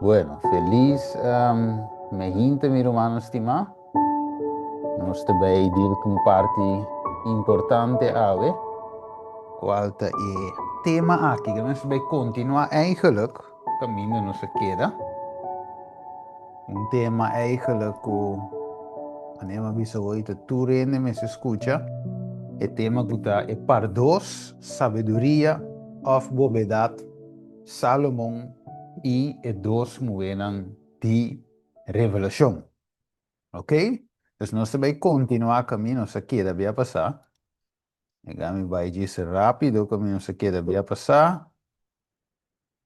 Bueno, felis um, mehinte mi rumannan stimá. Nos ta bai deal ku un parti importante awe, kual ta e tema aki ku nos ta bai kontinuá eigenlijk kaminda nos a keda. Un tema eigenlijk ku manera mi a bisa hoy ta tur hende mester skucha. E tema ku ta e pardos, sabiduria òf bobedat, Salomon i e dos muhénan di Revelashon. Ok? Dus nos ta bai kontinuá kaminda nos a keda bia pasá. Ega mi bai djis rápido kaminda nos a keda bia pasá.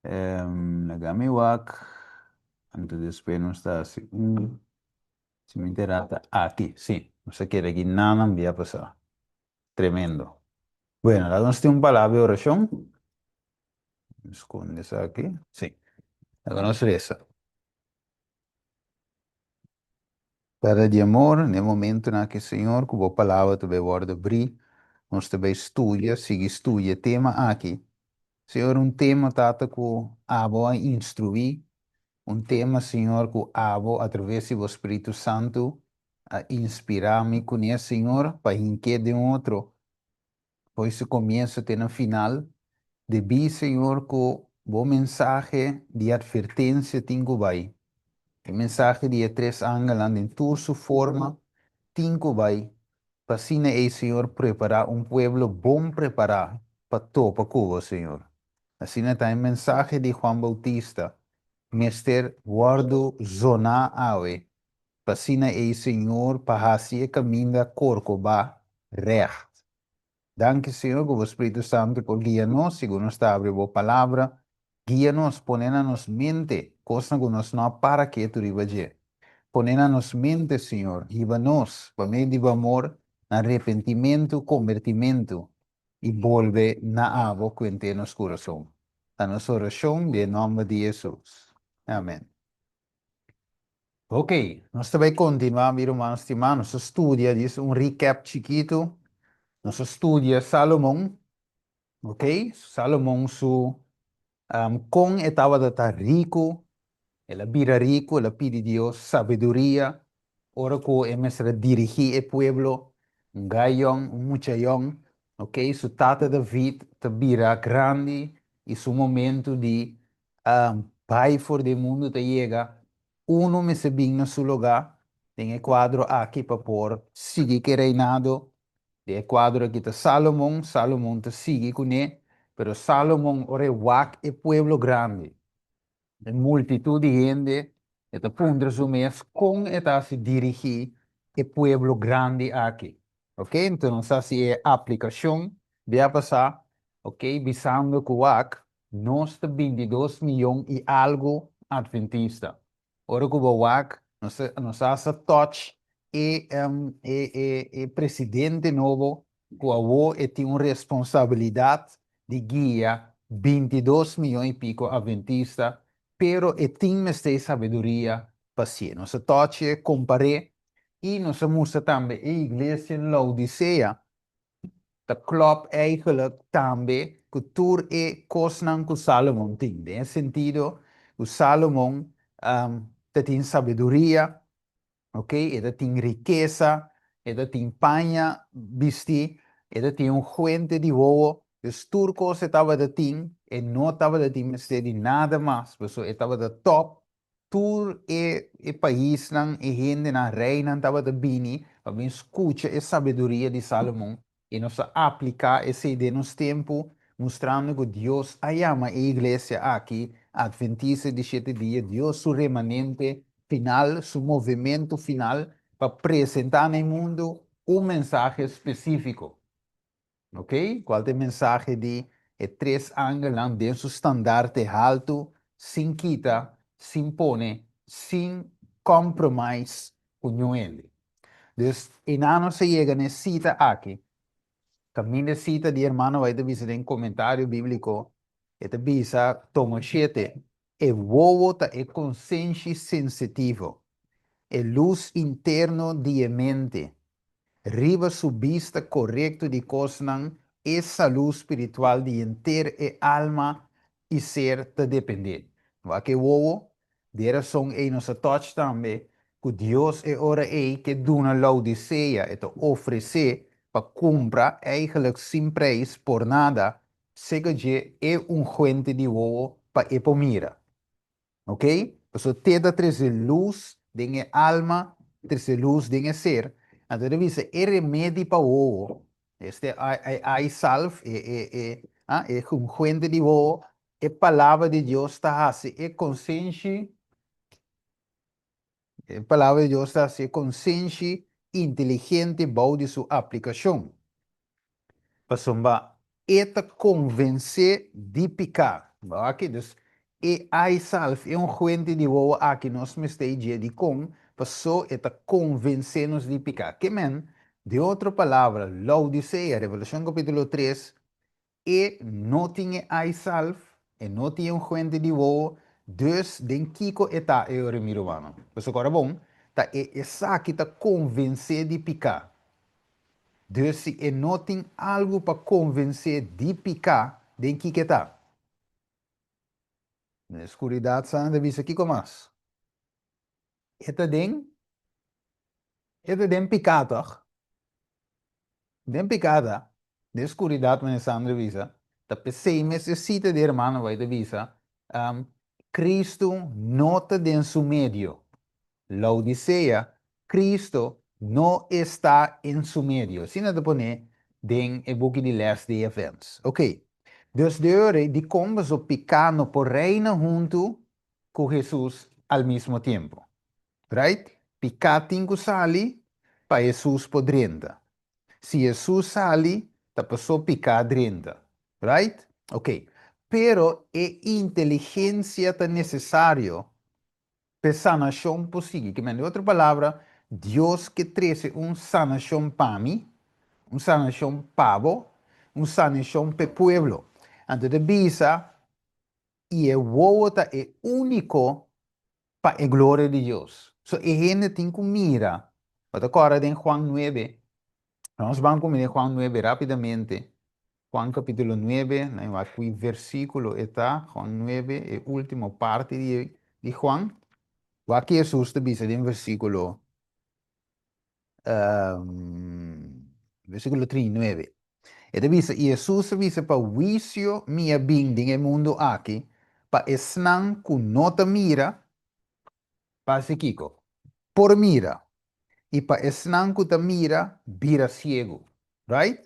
Laga mi wak. Anto despues nos ta hasi un. Si mi enterá ta aki. Sí, nos a keda aki nanan bia pasá. Tremendo. Bueno, laga nos tin un palabra di orashon. Skonde esaki. Sí. Laga nos resa. Tata di amor, na e momentonan aki, Señor, ku bo palabra ta bai wòrdu abrí, nos ta bai studia, sigui studia e tema aki. Señor, un tema, Tata, ku abo a instruí, un tema, Señor, ku abo, atraves di bo Spiritu Santu, a inspirá mi kuné, Señor, pa hink'é den otro. Fo'i su komienso te na final, debí, Señor, ku Bo mensahe di atvertensia tin ku bai. E mensahe di e tres angelnan den tur su forma tin ku bai, pa asina ei, Señor, prepará un pueblo bon prepará pa topa ku Bo, Señor. Asina ta e mensahe di Juan Bautista mester wòrdu zoná awe, pa asina ei, Señor, pa hasi e kaminda korkobá règt. Danki, Señor, ku bo Spiritu Santu por guia nos segun nos ta abri bo Palabra. Guia nos, pone na nos mente kosnan ku nos no a para ketu riba dje. Pone na nos mente, Señor, hiba nos, pa medio di bo amor, na repentimentu, kombertimentu, i bolbe na abo ku henter nos kurason. Ta nos orashon den e nòmber di Hesus. Amen. Ok, nos ta bai kontinuá, mi ruman stimá. Nos a studia, djis un recap chikitu. Nos a studia Salomon, ok? Salomon su kon e tabata ta riku, el a bira riku, el a pidi Dios sabiduria ora ku e mester a dirigí e pueblo, un gai yòn, un mucha yòn, ok? Su tata David ta bira grandi i su momentu di bai for di e mundu ta yega, unu mester bin na su lugá den e kuadro aki pa por sigui ku e reinado. Den e kuadro aki ta Salomon, Salomon ta sigui kuné, pero Salomon ora e wak e pueblo grandi, e multitut di hende, e ta puntra su mes kon e ta hasi dirigí e pueblo grandi aki. Ok, enton nos a hasi e aplikashon bia pasá, ok, bisando ku wak Nos ta bintidos miyon i algu adventista. Ora ku bo wak, nos ta nos a hasta touch e e e e presidente nobo ku awo e tin un responsabilidat di guia bintidos miyon i piko adventista, pero e tin mester e sabiduria pa hasié. Nos a touch e, kompar'é i nos a mustra tambe e iglesia Laodisea ta klòp eigenlijk tambe ku tur e kosnan ku Salomon tin, den e sentido ku Salomon ta tin sabiduria, ok, e ta tin rikesa, e ta tin paña bistí, e ta tin un fuente di wowo, dus tur kos e tabata tin, e no tabata tin mester di nada mas, pasobra e tabata tòp Tur e e paisnan, e hendenan, reinan tabata bini pa bin skucha e sabiduria di Salomon, i nos a apliká esei den nos tempu, mustrando ku Dios a yama e iglesia aki Adventista di Shete Dia, Dios su remanente final, su movementu final pa presentá na e mundu un mensahe spesífiko. Ok, cual ta e mensahe di e tres angelnan den su standarte haltu, sin kita, sin pone, sin compromise cu niun hende. Dus, einan nos a yega na e cita aki. Caminda e cita di hermano White ta bisa den comentario biblico, e ta bisa, Tomo shete, E wowo ta e consenshi sensitivo, e luz interno di e mente. Riba su bista korekto di kosnan, e salú spiritual di henter e alma i ser ta dependé. Wak e wowo? Di e rason ei nos a touch tambe ku Dios e ora ei ke duna Laodisea, e ta ofresé pa kumpra eigenlijk sin preis, por nada, sega dje e unguente di wowo pa e por mira. Ok? Pasobra te ta trese lus den e alma, trese lus den e ser. Anto e ta bisa e remedi pa wowo, este e eye salve, e e e ah e unguente di wowo, e palabra di Dios ta hasi e konsenshi, e palabra di Dios ta hasi e konsenshi inteligente bou di su aplikashon. Pasobra e ta konvensé di piká. Bo aki? Dus e eye salve, e unguente di wowo aki nos mester e dje dikon? Paso e ta konvensé nos di piká. Ke men? Den otro palabra, Laodisea, Revelashon kapítulo tres, E no tin e eye salve, e no tin e unguente di wowo, dus den kiko e ta e ora mi rumannan? Pasobra ora bon, ta e esaki ta konvensé di piká. Dus si e no tin algu pa konvensé di piká, den kiko e ta? Den e skuridat sa nan ta bisa kiko mas? E ta den, e ta den piká tòg? Den piká ta, den skuridat manera Sandra bisa, ta p'esei mes e sita di hermano bai ta bisa, Cristo no ta den su medio. Laodicea, Cristo no está en su medio. Asina ta pone den e buki di Last Day Events. Ok. Dus de ora ei, dikon boso piká no por reina huntu ku Hesus al mismo tiempo? Right? Piká tin ku sali pa Hesus por drenta. Si Hesus sali, ta paso piká drenta. Right? Ok. Pero e inteligensia ta nesesario p'e sanashon por sigui. Ke men, den otro palabra, Dios ke trese un sanashon pa mi, un sanashon pa bo, un sanashon p'e pueblo. Anto ta bisa, i e wowo ta e úniko pa e gloria di Dios. So e hende tin ku mira. Bo ta kòrda den Juan nuebe? Nos ban ku mi den Juan nuebe rápidamente. Juan kapítulo nuebe, nan wak kui versíkulo e ta, Juan nuebe, e último parti di di Juan. Wak ki Hesus ta bisa den versíkulo versíkulo 39. E ta bisa, I Hesus a bisa, Pa huisio mi a bin den e mundu aki, pa esnan ku no ta mira, pa hasi kiko? Por mira, i pa esnan ku ta mira, bira siegu. Right?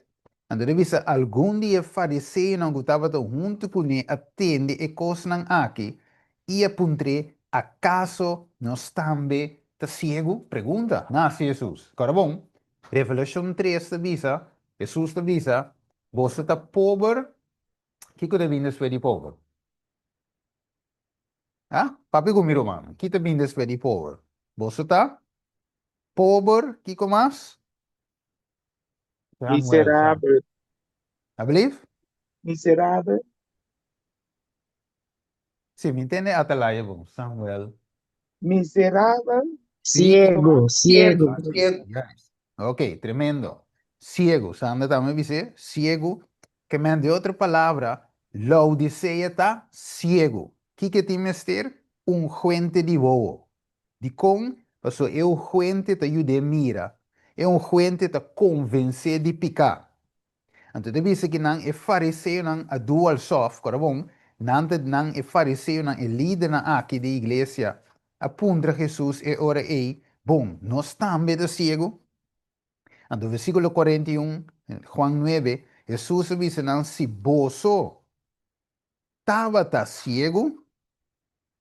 Anto ta bisa, algun di e fariseonan ku tabata huntu kuné a tende e kosnan aki i a puntr'é, Akaso nos tambe ta siegu? Pregunta na hasi Hesus. Kòrda bon, Revelashon tres ta bisa, Hesus ta bisa, Boso ta pober, kiko ta bin despues di pober? Ha? Papia ku mi ruman, ki ta bin despues di pober? Boso ta pober, kiko mas? Miserabel. Alblief? Miserabel. Si, mi ntende Atalaya bon, Samuel. Miserabel. Ciego, ciego. Yes. Ok, tremendo. Ciego, Sandra tambe bis'é, ciego. Ke men di otro palabra, Laodicea ta ciego. Kiko e tin mester? Un huente di wowo. Dikon? Pasobra e unguente ta yud'é mira. E unguente ta konvens'é di piká. Anto ta bisa ki nan e fariseonan a dual sòf, kòrda bon, nan ta nan e fariseonan, e lidernan aki di iglesia, a puntra Hesus e ora ei, Bon, nos tambe ta siegu? Anto versíkulo 41, Juan 9, Hesus a bisa nan, Si boso tabata siegu,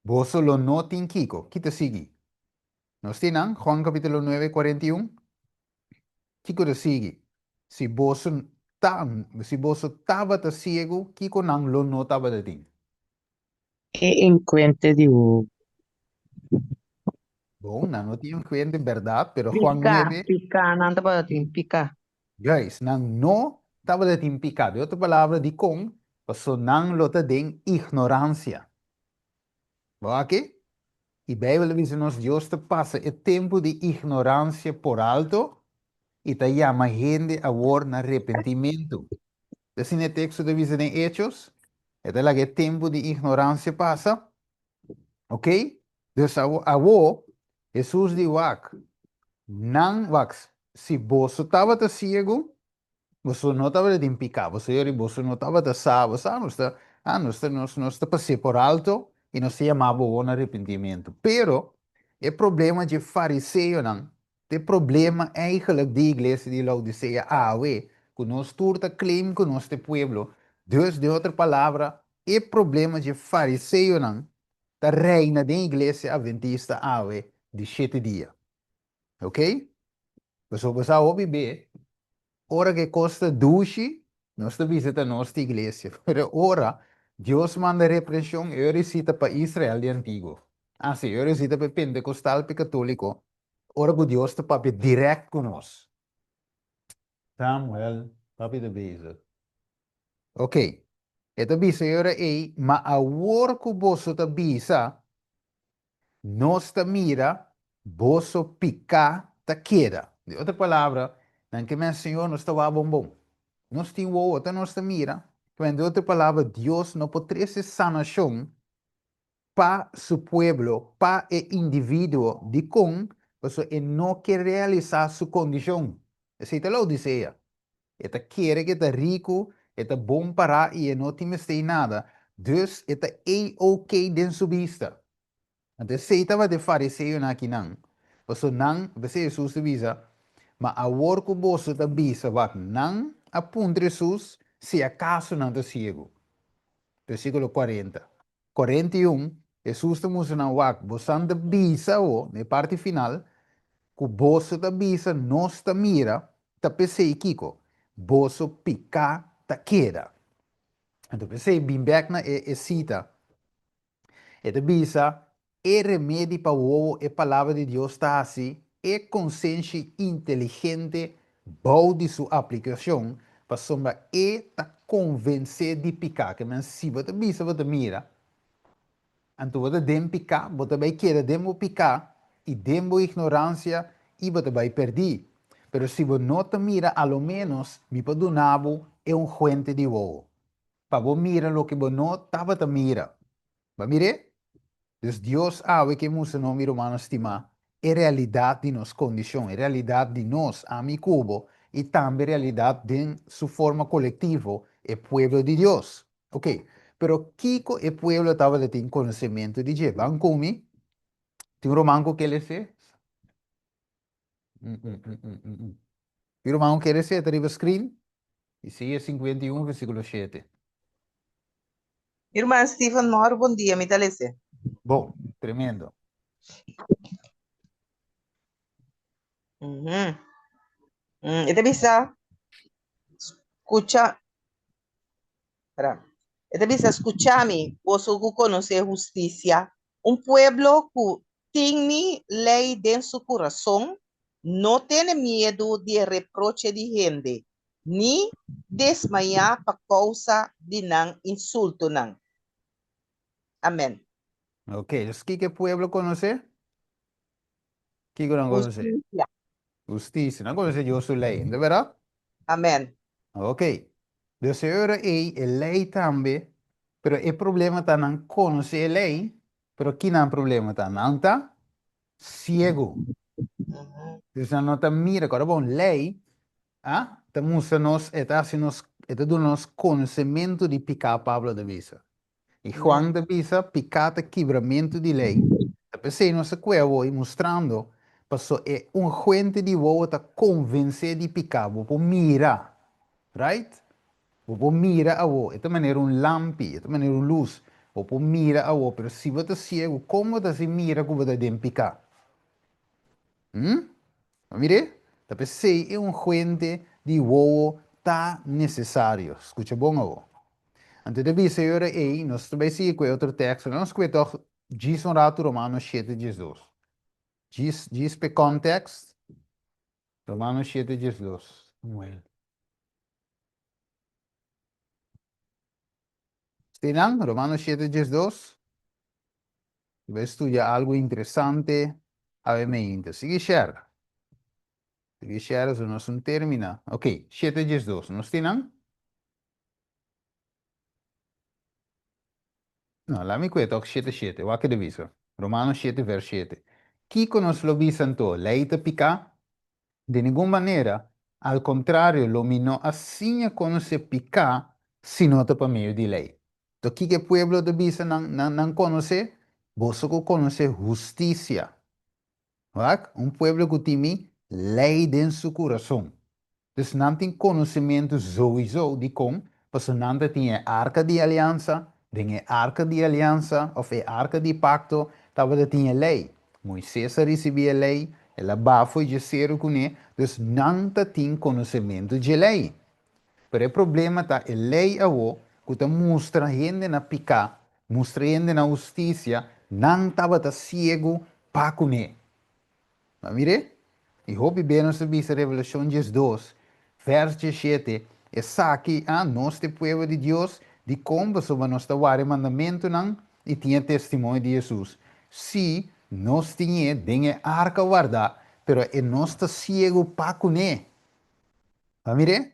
boso lo no tin kiko? Ki ta sigui? Nos tin nan, Juan kapítulo 9, 41. Kiko ta sigui? Si boso ta, si boso tabata siegu, kiko nan lo no tabata tin? E enkuente di wowo. Bon, nan no tin enkuente, bèrdat, pero Juan Piká, 9. piká, nan tabata tin piká. Juist, nan no tabata tin piká. Den otro palabra, dikon? Pasobra nan lo ta den ignoransia. Bo aki? I Beibel ta bisa nos Dios ta pasa e tempu di ignoransia por alto. i ta yama hende awor na repentimentu. Ta asina e teksto ta bisa den Hechos, e ta laga e tempu di ignoransia pasa. Ok? Dus awo, Hesus di wak, nan wak, si boso tabata siegu, boso no tabata tin piká, boso yori boso no tabata sa, bo sa, nos ta, ah, nos ta, nos, nos ta pas'é por alto i nos ta yama bo na arepentimentu. Pero, e problema dje fariseonan Ta e problema eigenlijk di iglesia di Laodicea awe, cu nos tur ta claim cu nos ta e pueblo. Dus, den otro palabra, e problema dje fariseonan ta reina den iglesia adventista awe di shete dia. Ok? Pasobra bo sa hopi be, Ora ku e kos ta dushi, nos ta bisa ta nos ta iglesia. Pero ora Dios manda reprenshon, e ora esei ta pa Israel di antiguo. Ah, si, e ora esei ta pa e pentekostal, pa e katoliko, ora ku Dios ta papia dirèkt ku nos. Samuel, papi ta bezig. Ok, e ta bisa e ora ei, Ma awor ku boso ta bisa, Nos ta mira boso piká ta keda. Di otro palabra, nan ke men Señor nos ta wak bon bon. Nos tin wowo ta nos ta mira. Ke men di otro palabra Dios no por trese sanashon pa su pueblo, pa e individuo. Dikon? Pasobra e no ke realisá su kondishon. Esei ta Laodisea. E ta kere ku e ta riku, e ta bon pará i e no tin mester nada. Dus e ta A-OK den su bista. Anto esei tabata e fariseonan akinan. Pasobra nan, p'esei Hesus ta bisa, Ma awor ku boso ta bisa wak nan a puntra Hesus si akaso nan ta siegu. Versíkulo kuarenta. 41, Hesus ta mustra nan, Wak, bosan ta bisa awo, na e parti final, ku boso ta bisa nos ta mira, ta p'esei kiko? Boso piká ta keda. Anto p'esei bin bèk na e e sita. E ta bisa, E remedi pa wowo e Palabra di Dios ta hasi e konsenshi inteligente bou di su aplikashon, pasobra e ta konvensé di piká. Ke men si bo ta bisa bo ta mira, anto bo ta den piká, bo ta bai keda den bo piká i den bo ignoransia i bo ta bai pèrdí. Pero si bo no ta mira a lo ménos mi por duna bo e unguente di wowo, pa bo mira loke bo no tabata mira. Bo a mir'é? Dus Dios awe ke mustra nos, mi rumannan stimá, e realidat di nos kondishon, e realidat di nos, ami i ku bo, i tambe realidat den su forma kolektivo, e pueblo di Dios. Oke, pero kiko e pueblo tabata tin konosementu di dje? Ban ku mi. Tin un ruman ku ke les'é? Mi ruman ku ke les'é ta riba screen. Isaías 51 versíkulo 7. Mi ruman Steven Mor, bon dia, mi ta lese. Bon, tremendo. Mm -hmm. E ta bisa, skucha, espera. E ta bisa, skucha mi, boso ku konosé hustisia, un pueblo ku tin mi lei den su kurason, no tene miedu di e reproche di hende, ni desmayá pa kousa di nan insultonan. Amèn. Ok, dus kiko e pueblo konosé? Kiko nan konosé? Hustisia. Hustisia. Nan konosé Dios su lei, no ta bèrdat? Amèn. Ok. Dus e ora ei, e lei tambe, pero e problema ta nan konosé e lei, pero ki nan problema ta? Nan ta siegu. Dus nan no ta mira. Kòrda bon, lei a ta mustra nos, e ta hasi nos, e ta duna nos konosementu di piká, Pablo ta bisa. I Juan ta bisa, piká ta kibramentu di lei. Ta p'esei nos a kue awor i mustrando, paso e unguente di wowo ta konvensé di piká. Bo por mira, right? Bo por mira awor, e ta manera un lampi, e ta manera un lus. Bo por mira awor, pero si bo ta siegu, kon bo ta hasi mira ku bo ta den piká? Hm? Bo mir'é? Ta p'esei e unguente di wowo ta nesesario. Skucha bon awor. Anto e ta bisa e ora ei, nos ta bai sigui ku e otro teksto, nos kue tòg djis un ratu Romanos shete 12. Djis, djis p'e kòntèkst, Romanos shete 12. Samuel. Stinan, Romanos shete 12. Bo bai studia algu interesante awe meinta. Sigui share. Sigui share so nos un termina. Ok, 7:12. Nos tin nan? No, laat mi kue tok 7:7. Wak e ta bisa. Romano 7 vers 7. Kiko nos lo bisa anto? Lei ta piká? Di ningun manera, al kontrario lo mi no a siña konosé piká si no ta pa medio di lei. To kiko e pueblo ta bisa nan nan nan konosé? Boso ku konosé hustisia. Wak, un pueblo ku tin mi lei den su kurason. Dus nan tin konosementu souiso dikon, pasobra nan ta tin e arka di aliansa, den e arka di aliansa òf e arka di pakto tabata tin e lei. Moises a risibí e lei, el a baha fo'i dje seru kuné, dus nan ta tin konosementu dje lei. Pero e problema ta e lei awo ku ta mustra hende na piká, mustra hende na hustisia, nan tabata siegu pa kuné. Bo a mir'é? I hopi be nos ta bisa Revelashon 12, vèrs 17, Esaki, a, nos ta e pueblo di Dios, dikon pasobra nos ta wara e mandamentunan i tin e testimonio di Hesus? Sí, nos tin e den e arka wardá, pero e nos ta siegu pa kuné. Bo a mir'é?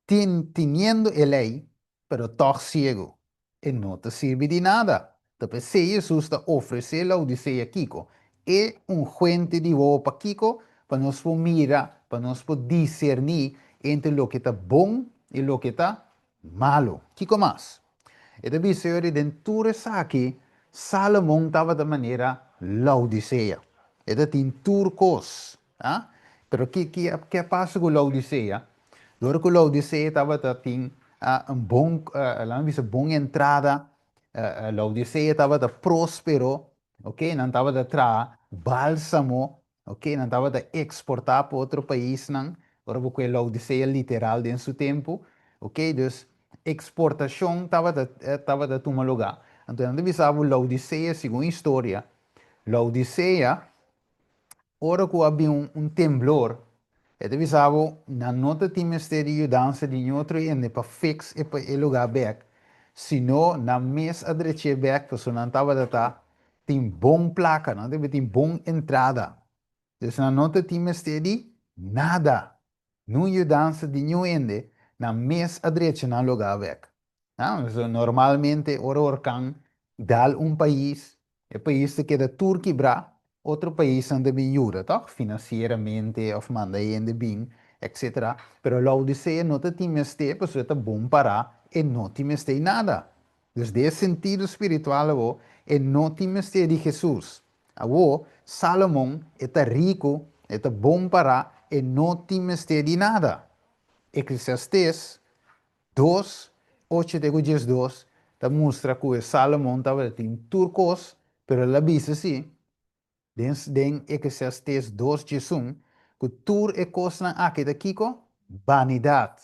Tin, teniendo e lei, pero tòg siegu, e no ta sirbi di nada. Ta p'esei Hesus ta ofresé Laodisea kiko? E unguente di wowo pa kiko? Pa nos por mira, pa nos por diserní entre loke ta bon i loke ta malu. Kiko mas? E ta bisa yori den tur esaki, Salomon tabata manera Laodisea. E ta tin tur kos. A? Pero ki, ki, ki a pasa ku Laodisea? Dor ku Laodisea tabata tin un bon, laat me bisa, bon entrada, Laodisea tabata próspero, ok, nan tabata traha bálsamo, ok, nan tabata eksportá pa otro paisnan, ora bo kue Laodisea literal den su tempu, ok, dus eksportashon tabata, tabata tuma lugá. Anto nan ta bisa bo Laodisea, segun historia, Laodisea Ora ku a bin un temblor, e ta bisa bo, nan no ta tin mester di yudansa di niun otro hende pa fix e e lugá bèk, sino nan mes a drech'é bèk pasobra nan tabata ta tin bon plaka, nan tabata tin bon entrada. Dus nan no ta tin mester di nada, niun yudansa di niun hende, nan mes a drecha nan lugá bèk. Normalmente ora orkan dal un pais, e pais ta keda tur kibrá, otro paisnan ta bin yuda tòg, finansieramente òf manda hende bin, etcetera. Pero Laodisea no ta tin mester pasobra e ta bon pará, e no tin mester di nada. Dus den e sentido spiritual awor, e no tin mester di Hesus. Awor, Salomon, e ta riku, e ta bon pará, e no tin mester di nada. Eclesiastes 2, ocho te ku 12 ta mustra ku e Salomon tabata tin tur kos, pero el a bisa si, den den Eclesiastes 2 11, ku tur e kosnan aki ta kiko? Banidat,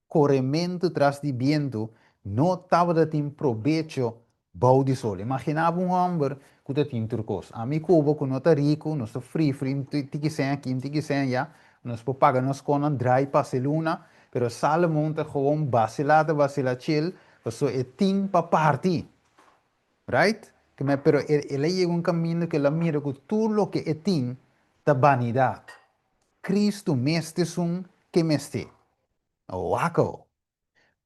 korementu tras di bientu, no tabata tin probecho Bou di sol. Imaginá bo un hòmber ku ta tin tur kos. Ami ku bo ku no ta riku, nos ta fri fri, un tiki sèn aki, un tiki sèn ayá, nos por paga nos konnan drai pasa e luna, pero Salomon ta gewoon basilá ta basilá chill, pasobra e tin pa parti. Right? Pero el a yega un kaminda ku el a mira ku tur loke e tin ta banidat. Kristu mes ta esun ke mester. Wak awo.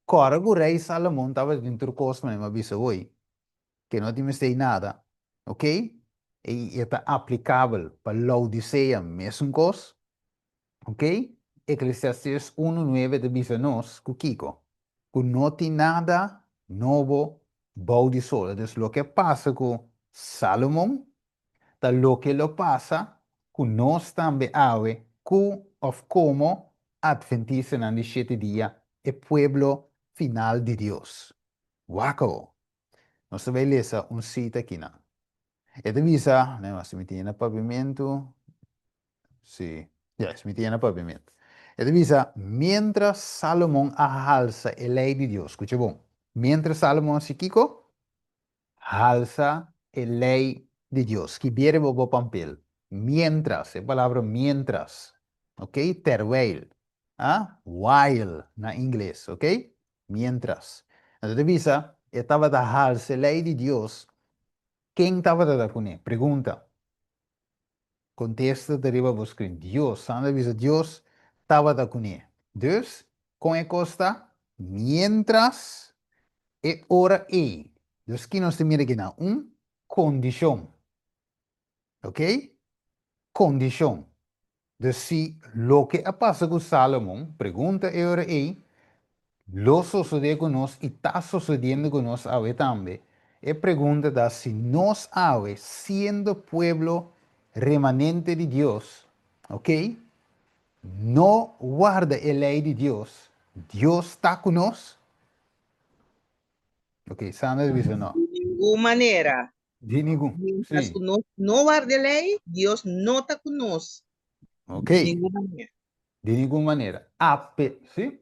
Kòrda ku rei Salomon tabatin tur kos manera mi a bisa hoy, ke no tin mester di nada, ok? I e ta aplikabel pa Laodisea mesun kos, ok? Eklesiastes unu nuebe ta bisa nos ku kiko? Ku no tin nada nobo bou di sol. Dus loke a pasa ku Salomon ta loke lo pasa ku nos tambe awe ku òf komo Atventistanan di shete dia, e pueblo final di Dios. Wak awo. Nos ta bai lesa un sita akinan. E ta bisa, nè, si mi tin na papiamentu, si, ya, si mi tin na papiamentu. E ta bisa, miéntras Salomon a halsa e lei di Dios, skucha bon, miéntras Salomon a hasi kiko? Halsa e lei di Dios. Skibié riba bo pampel. Miéntras, e palabra miéntras, ok, terwijl, a, while na ingles, ok, miéntras. Anto ta bisa, e tabata halsa e lei di Dios, ken tabata ta kuné? Pregunta. Kontesta ta riba bo screen. Dios. Sandra bisa Dios. tabata kuné. Dus, kon e kos ta? Miéntras e ora ei. Dus ki nos ta mira akinan? Un kondishon. Ok? Kondishon. Dus si loke a pasa ku Salomon, pregunta e ora ei, lo sosodé ku nos i ta sosodiendo ku nos awe tambe, e pregunta ta si nos awe, siendo pueblo remanente di Dios, ok, no warda e lei di Dios, Dios ta ku nos? Ok, Sandra ta bisa no. Di ningun manera. Di ningun, Mientras sí. ku nos no warda e lei, Dios no ta ku nos. Ok. Di ningun manera. Di ningun manera. Ape, sí.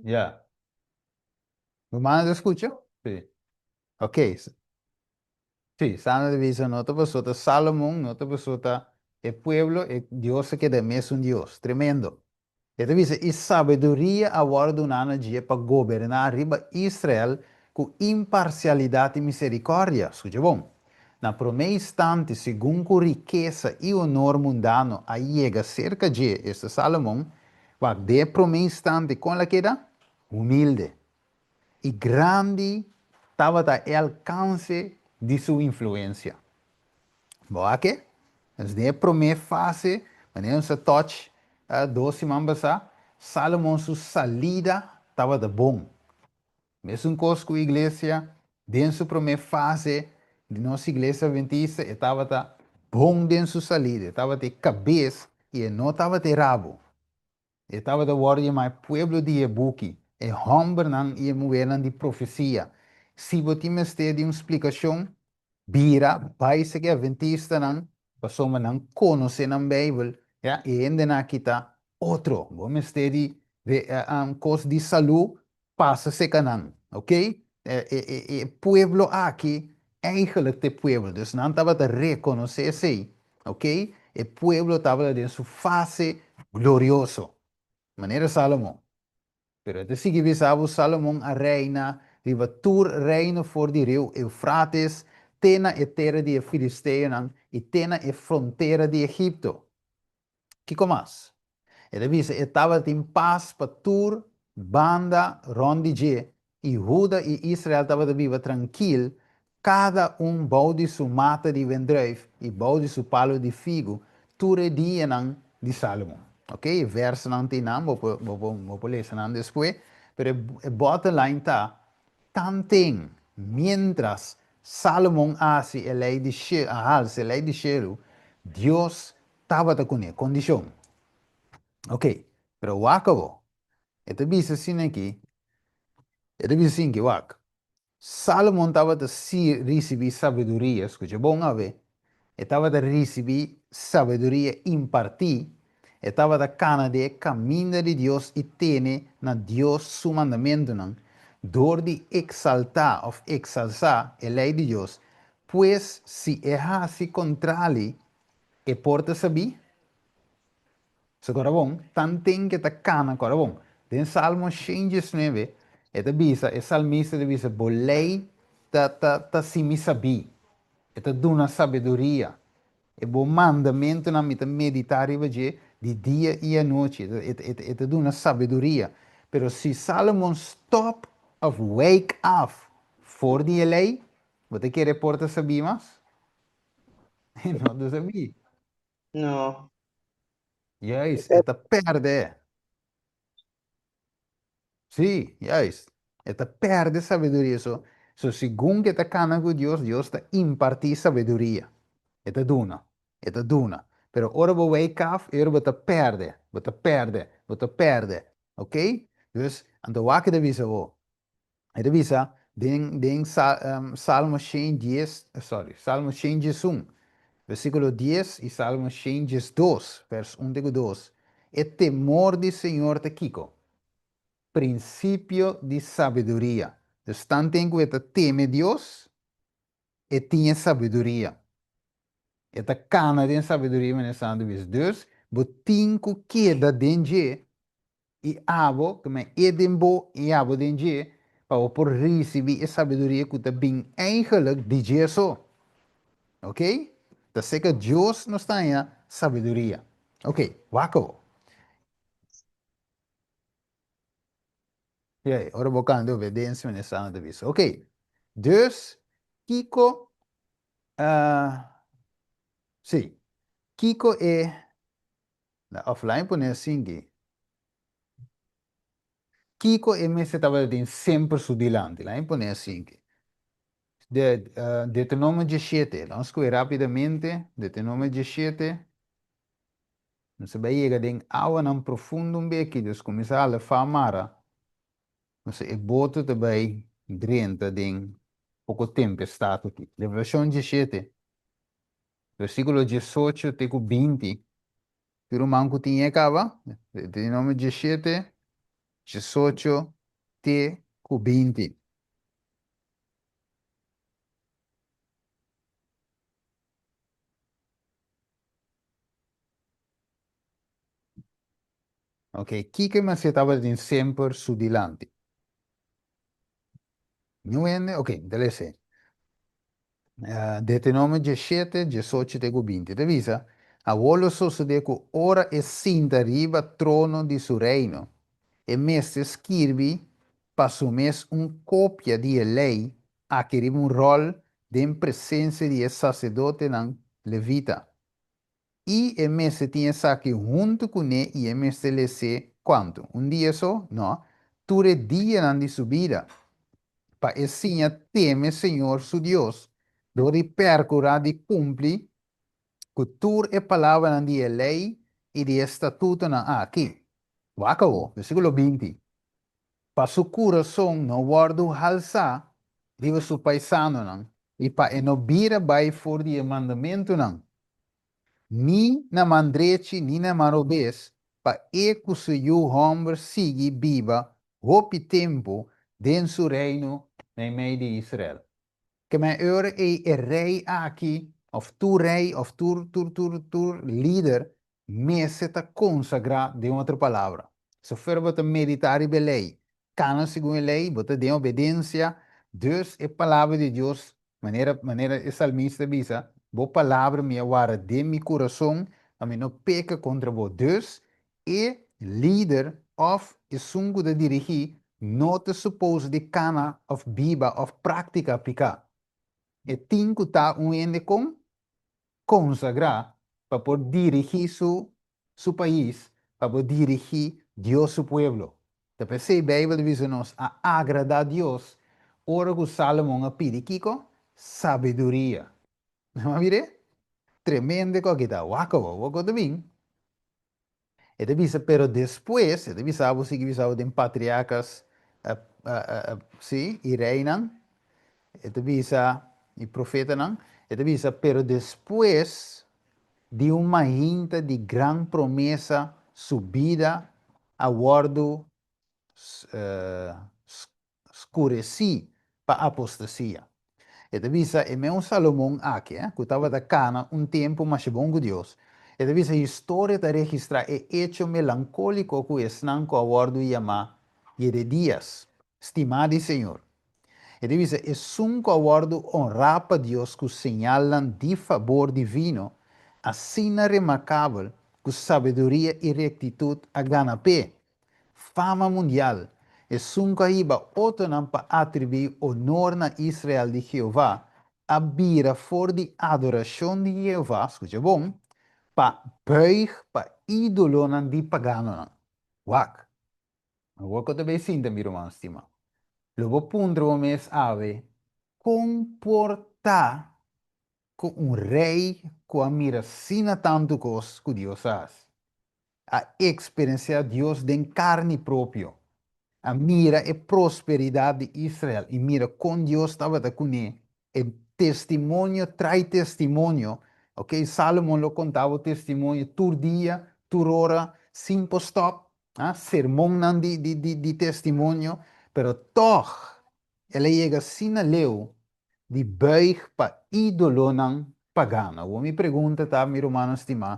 Ya. Rumannan ta skucha? Sí. Ok. Sí, Sandra ta bisa no ta pasobra ta Salomon, no ta pasobra ta e pueblo, e Dios ta keda e mesun Dios. Tremendo. E ta bisa, I sabiduria a wòrdu duná na dje pa goberná riba Israel ku imparsialidat i miserikòrdia. Skucha bon. Na promé instante, segun ku rikesa i onor mundano a yega serka dje, esta Salomon, wak, den e promé instante kon el a keda? Humilde. I grandi tabata e alkanse di su influensia. Bo a ke? Entonces den e promé fase, manera nos a touch dos siman pasá, Salomon su salida tabata bon. Mesun kos ku iglesia, den su promé fase di nos iglesia adventista e tabata bon den su salida, e tabata e kabes i e no tabata e rabo. E tabata wòrdu yamá e pueblo di e buki, e hòmbernan i e muhernan di profesia. Si bo tin mester di un splikashon, bira bai seki adventistanan, pasobra nan konosé nan Beibel, ya, e hendenan aki ta otro. Bo mester di kos di salú, pasa seka nan, ok? E pueblo aki eigenlijk ta e pueblo, dus nan tabata rekonosé esei, ok? E pueblo tabata den su fase glorioso, manera Salomon. Pero e ta sigui bisa bo, Salomon a reina riba tur reino for di riu Eufrates te na e tera di e filisteonan i te na e frontera di Egipto. Kiko mas? E ta bisa e tabatin pas pa tur banda rònt di dje, i Huda i Israel tabata biba trankil, kada un bou di su mata di wendrùif i bou di su palu di figu, tur e dianan di Sálomon. Ok, e vèrsonan tin nan, bo por, bo por, bo por lesa nan despues, pero e bottom line ta, tanten, miéntras Sálomon a hasi e lei di shelu, a halsa e lei di shelu, Dios Tabata kuné kondishon. Ok, pero wak abo. E ta bisa asina aki, e ta bisa asina aki, wak. Salomon tabata si risibí sabiduria, skucha bon awe, e tabata risibí sabiduria impartí, e tabata kana den e kaminda di Dios i tene na Dios su mandamentunan, dor di eksaltá òf eksalsá e lei di Dios. Pues, si e hasi kontrali, E por ta sabí? So kora bon, tanten ke ta kana kora bon. Den Salmo 119, e ta bisa, e salmista ta bisa, Bo lei ta, ta, ta simi sabí. E ta duna sabiduria. E bo mandamentunan mi ta meditá riba dje di dia i anochi. E ta, e ta, e ta duna sabiduria. Pero si Salomon stòp òf wijk af for di e lei, bo ta kere e por ta sabí mas? No ta sabí. No. Juist, e ta perde. Sí, juist. E ta perde sabiduria. So, so segun que ta cana cu Dios, Dios ta imparti sabiduria. E ta duna, e ta duna. Pero ora bo wake af, e ora bo ta perde, bo ta perde, bo ta perde. Ok? Dus, anto wak e ta bisa bo. E ta bisa den den Salmo 110, sorry, Salmo 111, versíkulo 10 i Salmo 112, vers 1 te ku 2, E temor di Señor ta kiko? Prinsipio di sabiduria. Dus tanten ku e ta teme Dios, e tin e sabiduria. E ta kana den sabiduria, manera Santu bisa. Dus, bo tin ku keda den dje I abo, ku men e den bo i abo den dje, pa bo por risibí e sabiduria ku ta bin eigenlik di dje so. Ok? Ta seka Dios nos ta haña sabiduria. Ok, wak awo. Yei, ora bo kanta obedensia manera Sandra ta bisa. Ok, dus kiko, sí, kiko e, na offline pone asinki. Kiko e mester tabata tin semper su dilanti? Laat mi pone asinki. De, Deuteronomio 17. Laat nos skohe rapidamente. Deuteronomio 17. Nos a bai yega den awanan profundo un beki, dus kuminsá hala fa mara. Nos e boto ta bai drenta den poko tempestat aki. Revelashon 17, versíkulo 18 te ku 20. Tur ruman ku tin e kaba, Deuteronomio 17, 18 te ku 20. Ok, kiko e mester tabatin semper su dilanti? Niun hende? Ok, ta lesa. Deuteronomio 17, 18 te ku 20 ta bisa, Awor lo sosodé ku ora e sinta riba trono di su reino, e mester skirbi pa su mes un kopia di e lei aki riba un ròl den presensia di e saserdotenan levita. I e mester tin esaki huntu kuné i e mester les'é kuantu? Un dia so? No, tur e dianan di su bida, pa e siña teme Señor su Dios dor di pèrkurá di kumpli ku tur e palabranan di e lei i di e statutonan aki. Wak awor, versíkulo 20, Pa su kurason no wòrdu halsá riba su paisanonan i pa e no bira bai for di e mandamentunan, ni na man drechi ni na man robes, pa e ku su yu hòmber sigui biba hopi tempu den su reino meimei di Israel. Kemey e ora ei e rei aki, òf tur rei, òf tur tur tur tur lider mester ta konsagrá, den otro palabra, sofer bo ta meditá riba e lei, kana segun e lei, bo ta den obedensia, dus e palabra di Dios, manera manera e salmista bisa, Bo palabra mi a warda den mi kurason pa mi no peka kontra bo. Dus e lider òf esun ku ta dirigí no ta supos di kana òf biba òf práktika piká. E tin ku ta un hende kon konsagrá pa por dirigí su su pais, pa por dirigí Dios su pueblo. Ta p'esei Beibel ta bisa nos a agradá Dios ora ku Salomon a pidi kiko? Sabiduria. Nan a mir'é? Tremendo ku aki ta. Wak awor, wak ta bin. E ta bisa, pero despues, e ta bisa bo, sigui bisa bo den patriarkas, sí, i reinan, e ta bisa, i profetanan, e ta bisa, pero despues di un mainta di gran promesa su bida a wòrdu skuresí pa apostasia. E ta bisa e meun Salomon aki, ku tabata kana un tempu masha bon ku Dios. E ta bisa historia ta registrá e echo melankóliko ku esnan ku a wòrdu yamá Jededías, stimá di Señor. E ta bisa esun ku a wòrdu onrá pa Dios ku señalnan di fabor divino asina remarkabel ku sabiduria i rektitut a gana p'e, Fama mundial, esun ku a hiba otronan pa atribuí onor na Israel di Jehová, a bira for di adorashon di Jehová, skucha bon, pa buig pa ídolonan di paganonan. Wak! Awor ku ta bai sinta, mi ruman stimá, lo bo puntra bo mes awe, Kon por ta ku un rei ku a mira asina tantu kos ku Dios a hasi, a eksperensiá Dios den karni propio, a mira e prosperidat di Israel i mira kon Dios tabata kuné, e testimonio trai testimonio, ok, Salomon lo konta bo testimonio tur dia, tur ora, sin por stòp, ah, sermonnan di di di di testimonio, pero tòg el a yega asina leu di buig pa ídolonan pagano. Awor mi pregunta ta, mi rumannan stimá,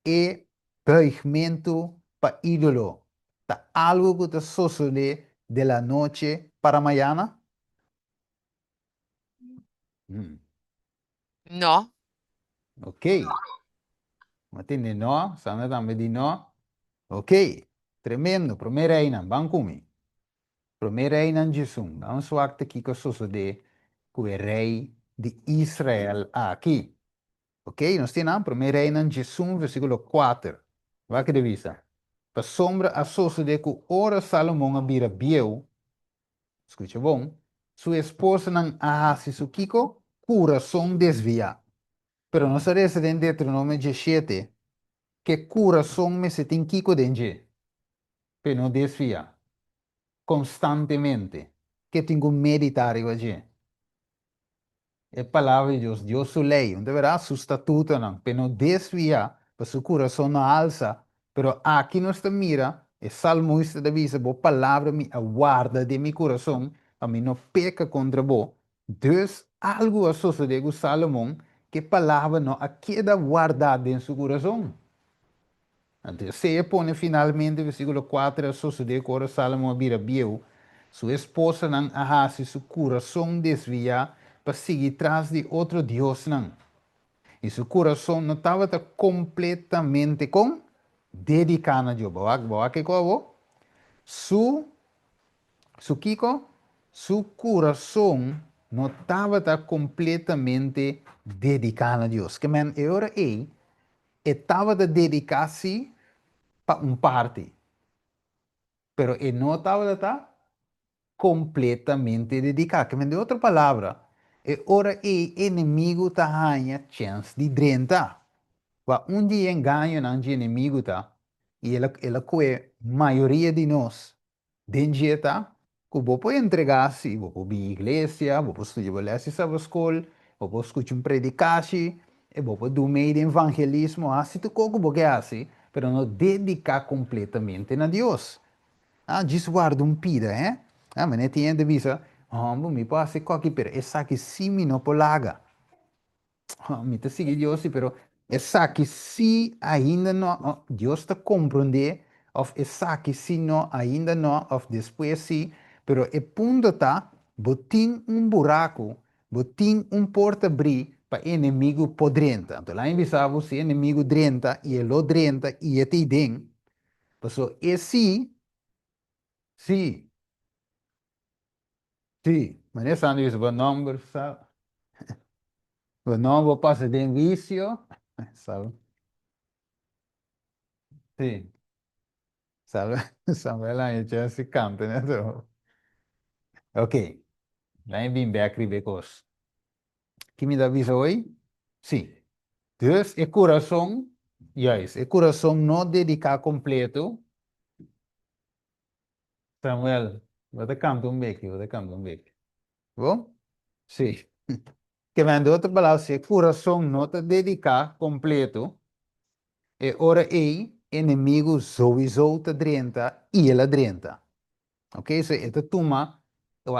e buigmentu pa ídolo ta algu ku ta sosodé de la noche para mayana? No. Ok. Mi a tende no, Sandra tambe di no. Ok, tremendo. Promé Reinan, ban ku mi. Promé Reinan 11. Ban swak te kiko a sosodé ku e rei di Israel aki. Ok, nos tin nan, Promé Reinan 11, versíkulo 4. Wak ke ta bisa. Pasobra a sosodé ku ora Salomon a bira bieu, Skucha bon, su esposanan a hasi su kiko? Kurason desviá. Pero nos a resa den Deuteronomio 17 ku kurason mester tin kiko den dje p'e no desviá konstantemente, ke tin ku meditá riba dje. E Palabra di Dios, Dios su lei, un ta bira su statutonan, p'e no desviá, pa su kurason no alsa. Pero aki nos ta mira e salmoista ta bisa, Bo palabra mi a warda den mi kurason, pa mi no peka kontra bo. Dus, algu a sosodé ku Salomon ku e palabra no a keda wardá den su kurason. Anto esei a pone finalmente, versíkulo 4, a sosodé ku ora Sálomon a bira bieu, su esposanan a hasi su kurason desviá pa sigui tras di otro diosnan. I su kurason no tabata kompletamente kon? Dediká na Dios. Bo wak, bo wak kiko awor? Su, su kiko? Su kurason no tabata kompletamente dediká na Dios. Ke men e ora ei, E tabata dediká sí pa un parti, pero e no tabata ta kompletamente dediká. Ke men di otro palabra, e ora ei enemigu ta haña chèns di drenta. Kua un di e engañonan dje enemigu ta, i el a el a kue mayoria di nos Den dje ta ku bo por entregá si bo por bin iglesia, bo por studia bo lès di sabaskol, bo por skucha un predikashi, i bo por dun mei den evangelismo, hasi tur kos ku bo ke hasi, pero no dediká kompletamente na Dios. Ah, djis warda un pida, hè? Ah, manera tin hende bisa, Hòmber, mi por hasi kòki, pero esaki sí mi no por laga. Mi ta sigui Dios si, pero esaki si ainda no, Dios ta comprende of esaki si no, ainda no, of despues si, pero e punto ta, bo tin un buraco, bo tin un porta bri pa e enemigo por drenta. Anto laña bisa bo si e enemigo drenta y e lo drenta y e ta den, paso e si, si. Sí, manera Sandy bisa bo nomber sa bo nomber bo pasa den wisio sal sí sal Samuel a haña chance di canta net awo. Ok, laña bin bek riba e kos. Ki mi ta bisa hoy? Sí, dus e kurason, juist, e kurason no dediká kompleto. Samuel, bo ta canta un beki, bo ta canta un beki. Bo? Sí. Ke men di otro palabra, si e curason no ta dedica completo, e ora ei enemigo souiso ta drenta i el a drenta. Ok, so e ta tuma,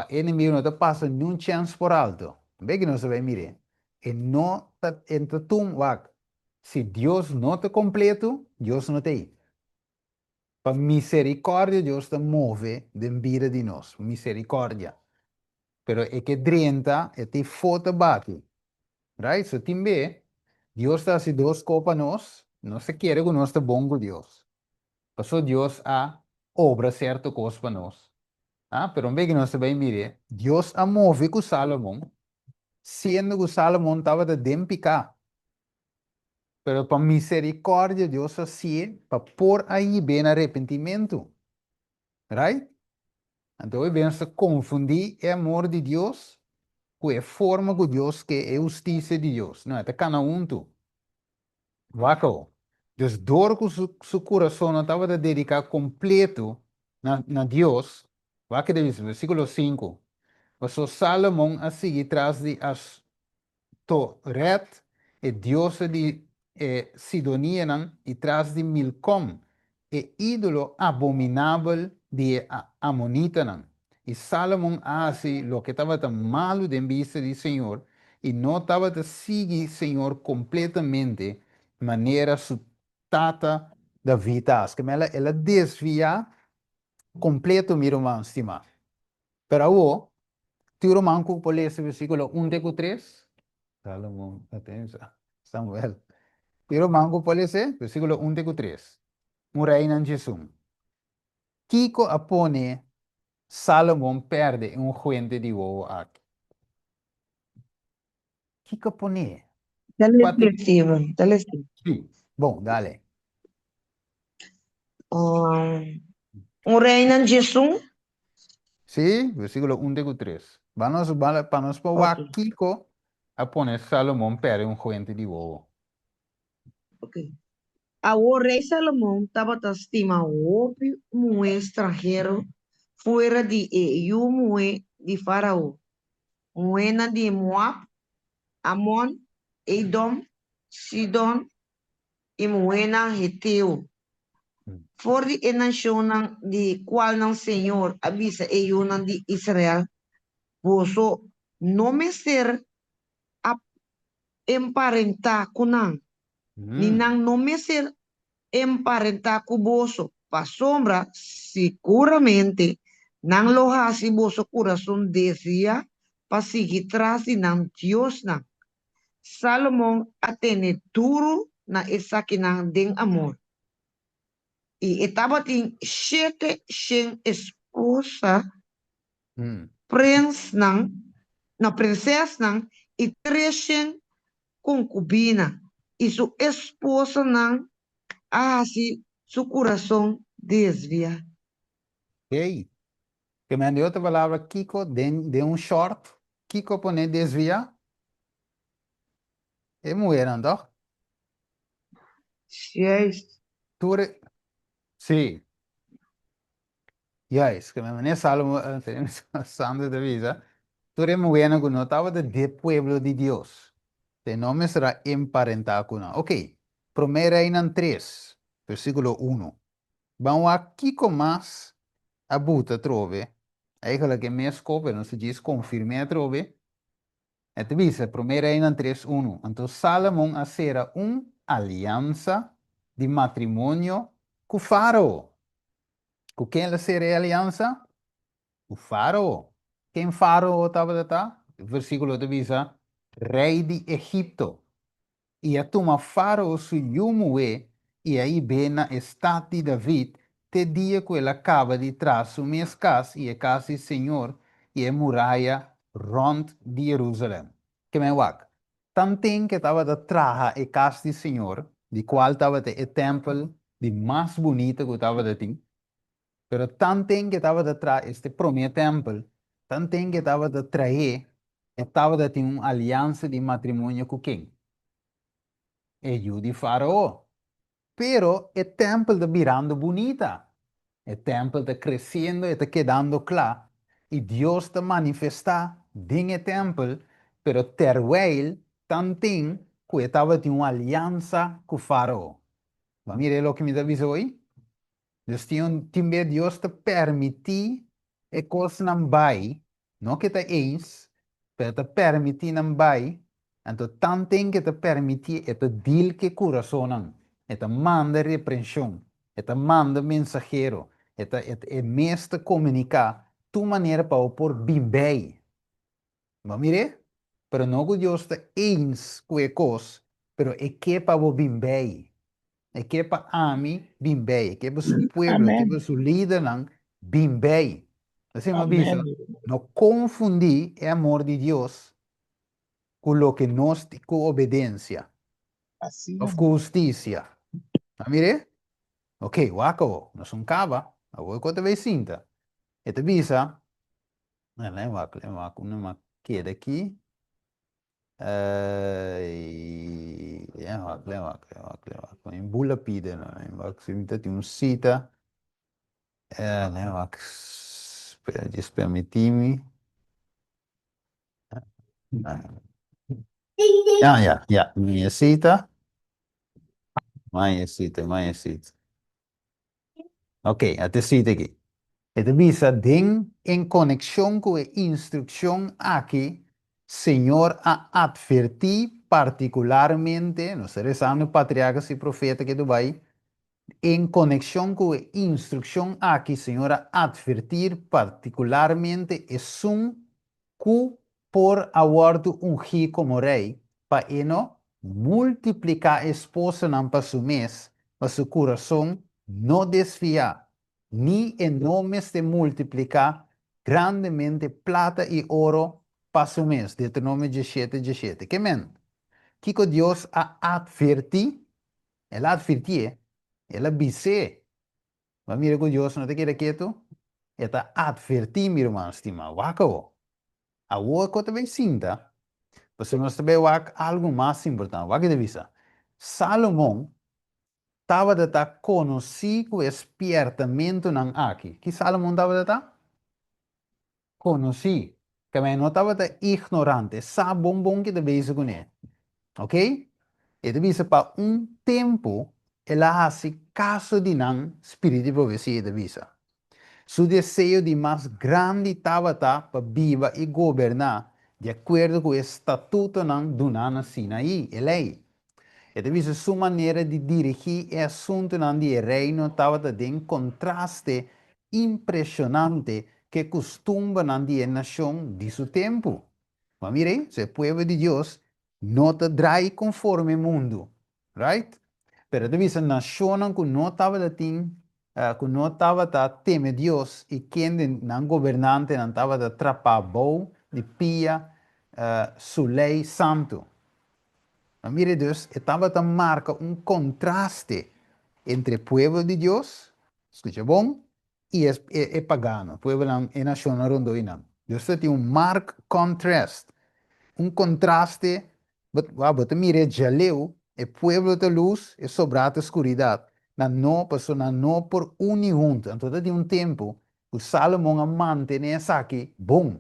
e enemigo no ta pasa niun chens por alto. Beki nos ta bai mir'é. E no ta, e ta tuma, wak, si Dios no ta completo, Dios no ta ei. Pa misericordia Dios ta move den bida di nos, misericordia. Pero e ke drenta, e tin fo ta bati. Right? So tin be, Dios ta hasi dos ko pa nos, nos ta kere ku nos ta bon ku Dios. Paso Dios a obra sierto kos pa nos. Ah, pero un be ku nos ta bai mire, Dios a move ku Salomon, siendo ku Salomon tabata den piká. Pero pa misericordia Dios a hacié pa por a hib'é na arepentimentu. Right? Anto hopi bes nos ta confundí e amor di Dios cu e forma cu Dios ke e husticia di Dios. No, e ta cana huntu. Wak awo. Dus dor cu su su curason no tabata dedicá completo na na Dios, wak ke ta bisa, versiculo 5, Paso Salomon a sigui tras di As Toret, e diosa di e sidonianan, i tras di Milkom, e ídolo abominabel di e amonitanan. I Sálomon a hasi loke tabata malu den bista di señor, i no tabata sigui señor kompletamente manera su tata David a hasi. Kemela el a desviá kompleto, mi ruman stimá. Pero awor, tin ruman ku por lesa versíkulo un te ku tres? Salomon a pensa. Samuel. Pero man ku por lese, versíkulo 1 te ku 3. Un Reinan 11. Kiko a pone Salomon perde e unguente di wowo aki? Kiko a pone? Dale Kua te. Steven, dale Steven. Sí. Bon, dale. Um, un Reinan 11? Sí, versíkulo 1 te ku 3. Ba nos, ba, pa nos por wak Ok. kiko a pone Salomon perde unguente di wowo. Ok. Awor rei Salomon tabata stima hopi muhé stranhero fuera di e yu muhé di Fárao, muhénan di Moab, Amon, Edom, Sidon i muhénan heteo. For di e nashonnan di kualnan señor a bisa e yunan di Israel, Boso no mester a emparentá ku nan, ni nan no mester emparentá ku boso, pasobra siguramente nan lo hasi boso kurason desviá pa sigui tras di nan diosnan. Salomon a tene duru na esakinan den amor, i e tabatin 700 esposa, prensnan, no, prinsesnan i 300 konkubina, i su esposanan a hasi su kurason desviá. Hey, ke men di otro palabra kiko den den un short kiko pone desviá? E muhernan tòg? Juist. Tur e sí. Juist, ke men mane Salomo Sandra ta bisa, tur e muhernan ku no tabata di e pueblo di Dios, te no mester a emparentá ku nan. Oké, Promé Reinan 3, versíkulo 1. Ban wak kiko mas a buta atrobe, eigenlijk e mes ko, pero nos ta djis konfirm'é atrobe. E ta bisa, Promé Reinan 3, 1, Anto Sálomon a sera un aliansa di matrimonio ku Fárao. Ku ken el a sera e aliansa? Ku Fárao. Ken Fárao tabata ta? E versíkulo ta bisa, Rei di Egipto. I a tuma Fárao su yu muhé i a hib'é na e stat di David te dia ku el a kaba di traha su mes kas i e kas di señor i e muraya rònt di Herúsalèm. Ke men wak, tanten ku e tabata traha e kas di señor, di kual tabata e tèmpel di mas bunita ku tabata tin, pero tanten ku e tabata traha este promé tèmpel, tanten ku e tabata trah'é, e tabata tin un aliansa di matrimonio ku ken? E yu di Fárao. Pero e tèmpel ta birando bunita. E tèmpel ta kresiendo, e ta kedando kla, i Dios ta manifestá den e tèmpel, pero terwijl tanten ku e tabatin un aliansa ku Fárao. Bo a mira e loke mi ta bisa hoy? Dus tin un tin be Dios ta permití e kosnan bai, no ke ta eens, pero ta permití nan bai, anto tanten ke ta permití e ta deal ke kurasonnan, e ta manda reprenshon, e ta manda mensahero, e ta e mes ta komuniká tur manera pa bo por bin bei. Bo a mir'é? Pero no ku Dios ta eens ku e kos, pero e ke pa bo bin bei. E ke pa ami bin bei. E ke pa su pueblo, e ke Amén. pa su lidernan bin bei. Asina mi a bisa, Amén. no konfundí e amor di Dios ku loke nos ku obedensia Asina òf ku hustisia. A mir'é? Oké, wak awor, nos un kaba, awor e kos ta bai sinta. E ta bisa, Lei wak, lei wak, unda mi a keda aki. Lei wak, lei wak, lei wak, lei wak. Mi bula pida no. Lei wak, si mi ta tin un sita. Lei wak, spera, djis permití mi. Ya, ya, ya, mi e sita. Mi e sita, mi e sita. Ok, a te sita aki. E ta bisa den en konekshon ku e instrukshon aki, Señor a atvertí partikularmente, nos ta rezando patriarkas i profeta ke Dubai, en konekshon ku e instrukshon aki Señor a atvertir partikularmente esun ku por a wòrdu ungí komo rei pa e no. multipliká esposanan pa su mes, pa su kurason no desviá, ni e no mester multipliká grandemente plata i oro pa su mes. Deuteronomio diesshete, diesshete. Ke men? Kiko Dios a atvertí? El a atvirtié, el a bis'é. Bo a mira ku Dios no ta keda ketu? E ta atvertí, mi ruman stimá. Wak awor. Awor ku ta bai sinta, pasobra nos ta bai wak algu mas importante. Wak e ta bisa, Salomon tabata ta konosí ku e spiertamentunan aki. Ki Salomon tabata ta? Konosí. Kaba e no tabata ignorante, e sa bon bon ke ta bezig kuné. Ok? E ta bisa pa un tempu el a hasi kaso di nan spiritu di profesia, e ta bisa. Su deseo di mas grandi tabata pa biba i goberná di akuerdo ku e statutonan duná na Sinaí, e lei. E ta bisa su manera di dirigí e asuntunan di e Reino tabata den kontraste impreshonante ku e kustumbernan di e nashon di su tempu. Bo mira ei? So e pueblo di Dios no ta drai konforme mundu, right? Pero e ta bisa nashonnan ku no tabata tin, ku no tabata teme Dios i kende nan gobernantenan tabata trapá bou di pia su lei santu. Ma mira dus, e tabata marka un kontraste entre e pueblo di Dios, skucha bon, i e e pagano, pueblonan, e nashonnan rondó i nan. Dios ta tin un mark contrast, un kontraste, bo wou bo ta mira e djaleu, e pueblo ta lus, e sobrá ta skuridat. Nan no, pasobra nan no por uni huntu. Anto ta tin un tempu ku Salomon a mantené esaki bon.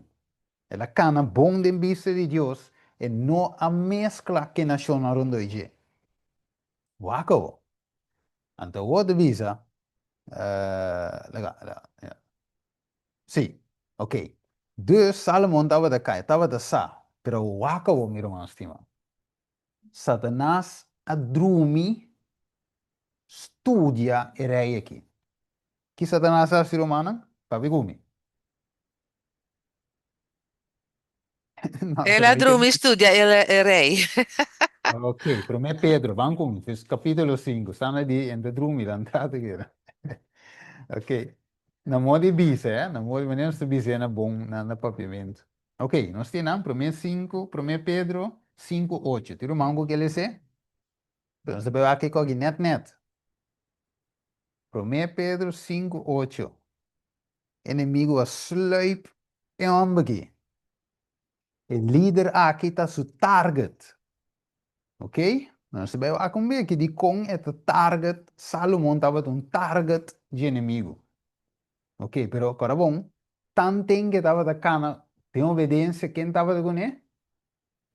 El a kana bon den bista di Dios, e no a meskla ku e nashonnan rondó di dje. Wak awor. Anto awor ta bisa, laga, laga, ya. Sí, ok. Dus Salomon tabata kai, tabata sa, pero wak awor, mi ruman stima. Satanas a drumi studia e rei aki. Ki Satanas a hasi, rumannan? Papia ku mi. El a drumi studia e rei. Ok, promé Pedro, ban ku mi, kapítulo 5, sta na di en ta drumi dan trata keda. Ok, na modo di bisa, eh, na modo, manera nos ta bisa na bon, na na papiamentu. Ok, nos tin nan promé 5, promé Pedro 5, 8. Tin ruman ku ke lese? Pero nos ta bai wak kiko aki nèt nèt. Promé Pedro 5, 8. Enemigu a sluip e hòmber aki. E lider aki ta su target. Ok? Nos ta bai wak un beki dikon e ta target, Salomon tabata un target dje enemigu. Ok, pero kòrda bon, tanten ke tabata kana den obedensia, ken tabata kuné?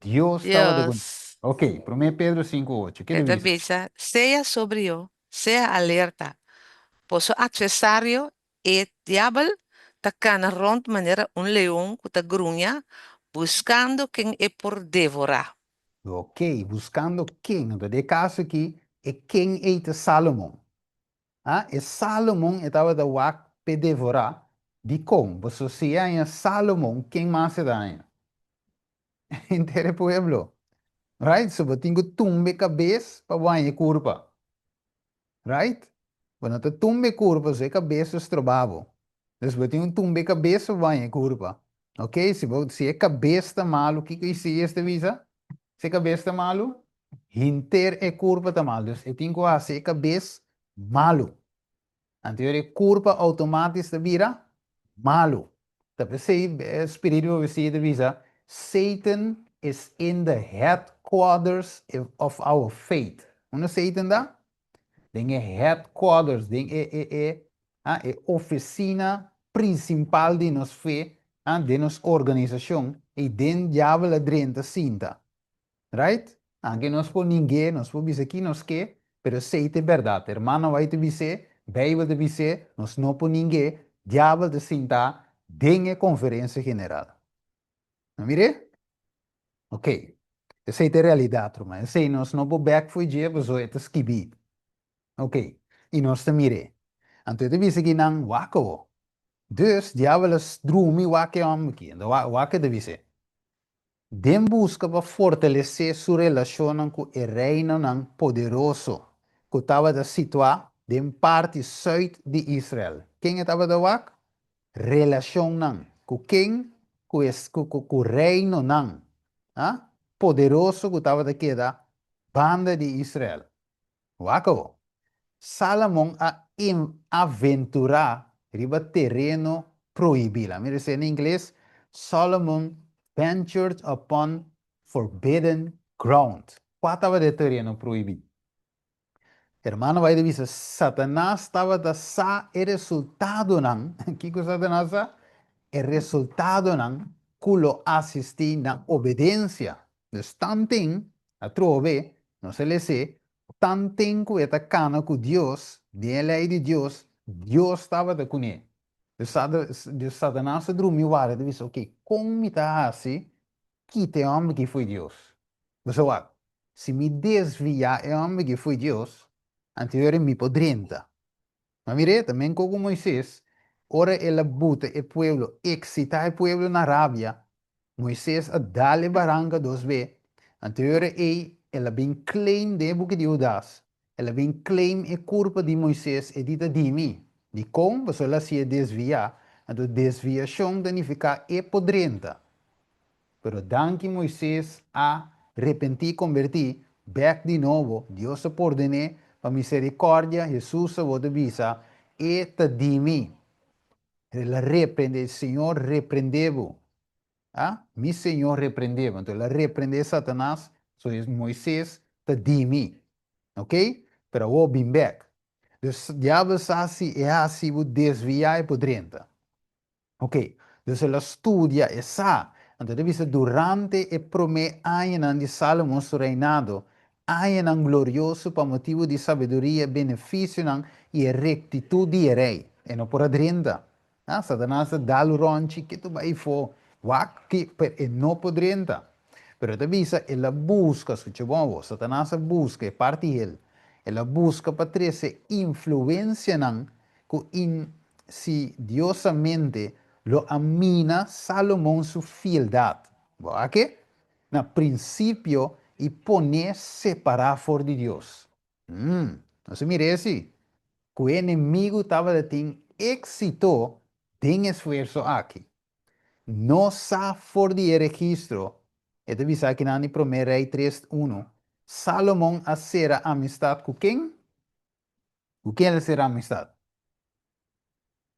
Dios tabata kuné. Dios. Ok, promé Pedro 5, 8. Ke E ta ta bisa? bisa, Sea sobrio, sea alerta. Boso atversario, e diabel, ta kana rònt manera un leon ku ta gruña, buskando ken e por devorá. Ok, buskando ken. Anto den e kaso aki, e ken ei ta Salomon. Ha, e Salomon e tabata wak p'e devorá. Dikon? Pasobra si e haña Salomon, ken mas e ta haña? Henter e pueblo. Right? So bo tin ku tumba e kabes pa bo haña e kurpa. Right? Bo no ta tumba e kurpa, so e kabes ta stroba bo. Dus bo tin ku tumba e kabes pa bo haña e kurpa. Ok? Si bo, si e kabes ta malu, kiko Isaías ta bisa? Si e kabes ta malu, Henter e kurpa ta malu, dus e tin ku hasi e kabes malu. Anto e kurpa outomatis ta bira malu. Ta p'esei e spiritu di profesia ta bisa, Satan is in the headquarters of our faith. Unda Satan ta? Den e headquarters, den e e e e ofisina prinsipal di nos fe, den nos organisashon, ei den diabel a drenta sinta. Right? Anke nos por ning'é, nos por bisa ki nos ke, pero esei ta e bèrdat. Hermano White ta bis'é, Beibel ta bis'é, nos no por ning'é, diabel ta sintá den e konferensia general. No mir'é? Ok. Esei ta e realidat, ruman. Esei nos no por bèk fo'i dje pasobra e ta skibí. Ok. I nos ta mir'é. Anto e ta bisa ki nan wak awo. Dus, diabel a drumi wak e hòmber aki. Anto wak e ta bis'é. Den buska pa fortalesé su relashonnan ku e reinonan poderoso ku tabata situá den parti sùit di Israel. Ken e tabata wak? Relashonnan ku ken? Ku e ku reinonan poderoso ku tabata keda banda di Israel. Wak awor, Salomon a aventurá riba tereno prohibí. Laat mi resé na ingles, Solomon ventured upon forbidden ground. Kua tabata e tereno prohibí? Hermano bai ta bisa, Satanas tabata sa e resultadonan. Kiko Satanas sa? E resultadonan ku lo asistí na obedensia. Dus tanten, atrobe, nos a les'é, tanten ku e ta kana ku Dios, den e lei di Dios, Dios tabata kuné. Dus dus Satanas a drumi wara, e ta bisa, Oké, kon mi ta hasi kita e hòmber aki fo'i Dios? Bo sa wak, si mi desviá e hòmber aki fo'i Dios, anto mi por drenta. Ma mir'é, ta menko ku Moises, ora el a buta e pueblo, eksitá e pueblo na rabia, Moises a dal e baranka dos be, anto e ora ei el a bin claim den e buki di Hudas, el a bin claim e kurpa di Moises, e di ta di mi. Dikon? Pasobra el a hasié desviá, anto desviashon ta nifiká e por drenta. Pero danki Moises a repentí i kombertí bèk di nobo, Dios a pordoné pa miserikòrdia, Hesus a wòrdu bisa, E ta di mi. El a reprendé, Señor reprendé bo. A, mi Señor reprendé bo. Anto el a reprendé Satanas, so Moises ta di mi. Ok? Pero awor bin bèk. Dus diabel sa si e hasi bo desviá e por drenta. Ok, dus el a studia e sa. Anto e ta bisa durante e promé añanan di Sálomon su reinado, añanan glorioso pa motibu di sabiduria, benefisionan i e rektitut di e rei. E no por a drenta. Ah, Satanas a dal un rònchi, ke tu bai afó? Wak ki, pero e no por drenta. Pero e ta bisa el a buska, skucha bon awor, Satanas a buska, e parti hel, el a buska pa trese influensianan ku insidiosamente lo a mina Salomon su fieldat, bo a ke? Na prinsipio i pon'é separá for di Dios. Mm, nos a mira esi, ku e enemigu tabata tin éksito den esfuerso aki. No sa for di e registro, e ta bisa akinan di Promé Rei tres unu, Salomon a sera amistat ku ken? Ku ken el a sera amistat?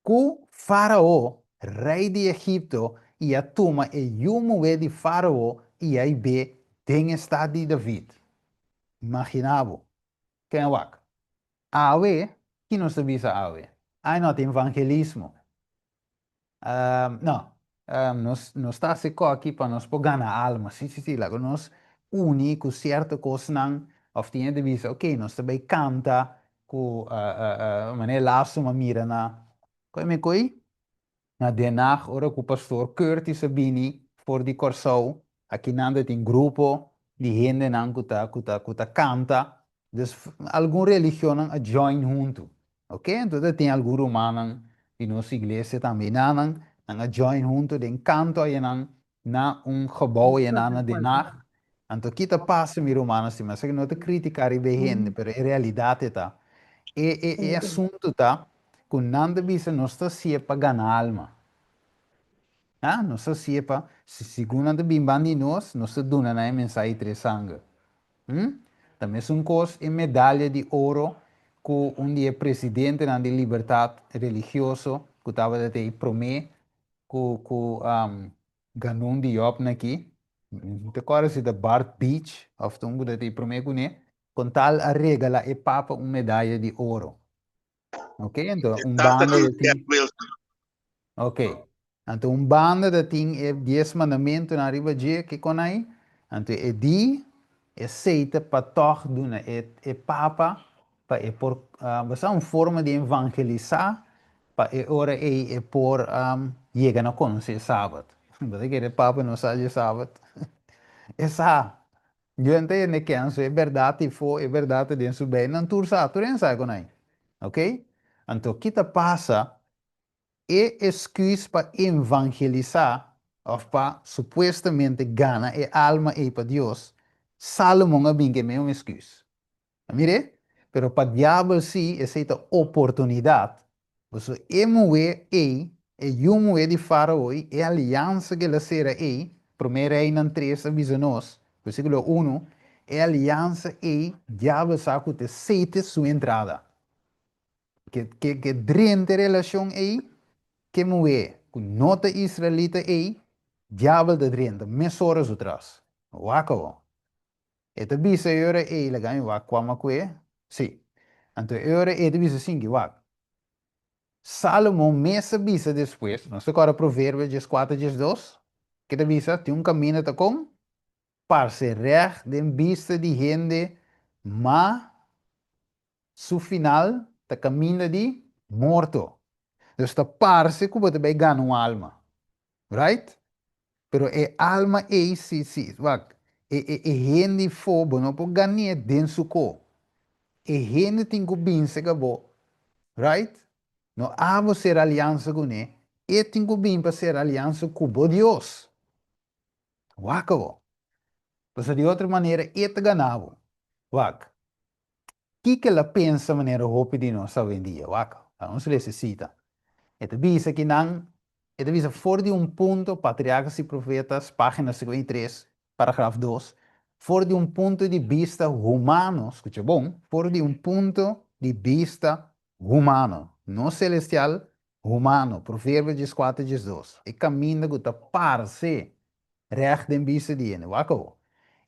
Ku Fárao, rei di Egipto, i a tuma e yu muhé di Fárao i a hib'é den e stat di David. Imaginá bo! Ken a wak? Awe, ki nos ta bisa awe? Ai no, ta evangelismo. No, nos nos ta hasi koki pa nos por gana alma. Sí, sí, sí, laga nos uni ku sierto kosnan òf tin hende bisa, oke, nos ta bai kanta ku manera laatste mi a mira na, koi mi koi? Na Den Haag ora ku pastor Curtis a bini for di Kòrsou, akinan ta tin grupo di hendenan ku ta ku ta ku ta kanta. Dus algun religionnan a join huntu. Ok, anto ta tin algun rumannan di nos iglesia tambe enanan, nan a join huntu den kanto ayanan na un gebouw ayanan na Den Haag. Anto ki ta pasa mi rumannan stima? Esaki no ta critica riba e hende, pero e realidad e ta. E e e asuntu ta ku nan ta bisa nos ta hacié pa gana alma. Ah, nos ta hacié pa, si segun nan ta bin banda di nos, nos ta duna nan e mensahe tres sanger. Hm? Ta mesun kos e medalia di oro ku un di e presidentenan di libertat religioso ku tabata te e promé ku ku Ganun di Job na aki, mi ta kòrda si ta Bart Beach òf ta un ku ta te e promé kuné, kon tal a regala e papa un medaya di oro. Ok, anto E un tata banda di ta tin Ted Wilson. Ok. Anto un banda ta tin e dies mandamentunan riba dje, kiko nan ei? Anto e di esei ta pa tòg duna e e papa pa e por basá un forma di evangelisá pa e ora ei e por yega na konosé e sabat. Bo ta kere e papa no sa dje sabat? E sa. Yo no ta hende kenso e bèrdat ei fo, e bèrdat ta den su bei. Nan tur sa, tur hende sa e kon ei. Ok? Anto ki ta pasa? E esküs pa evangelisá. òf pa supuestamente gana e alma ei pa Dios, Salomon a bin ku e mesun esküs. A mir'é? Pero pa diabel sí esei ta oportunidat, pasobra e muhé ei, e yu muhé di Fárao ei, e aliansa ku el a sera ei, Promé Reinan tres a bisa nos, versíkulo unu, e aliansa ei diabel sa ku ta esei ta su entrada. Ke ke ke drenta e relashon ei, ke muhé ku no ta israelita ei, diabel ta drenta mesora su tras. Wak awor. E ta bisa e ora ei, laga mi wak kua ma kue. Sí. Anto e ora ei ta bisa sinki, wak. Salomon mes a bisa despues, nos ta kòrda Proverbio dieskuater diesdos, ke ta bisa, tin un kaminda ta kon parse règt den bista di hende, ma su final ta kaminda di morto. Dus ta parse ku bo ta bai gana un alma. Right? Pero e alma ei si, si, wak, e, e, e hende fo bo no por gan'é den su ko. E hende tin ku bin sega bo. Right? No abo sera aliansa kuné, e tin ku bin pa sera aliansa ku bo Dios. Wak abo. Pasobra di otro manera e ta gana bo. Wak. Kiko el a pensa manera hopi di nos awendia? Wak, nos lesa e sita. E ta bisa ki nan, e ta bisa for di un punto, Patriarcas y Profetas, pagina 53, paragraf dos, for di un punto di bista humano, skucha bon, for di un punto di bista humano, no celestial, humano, Proverbio dieskuater diesdos, e kaminda ku ta parse règt den bista di hende. Wak awor,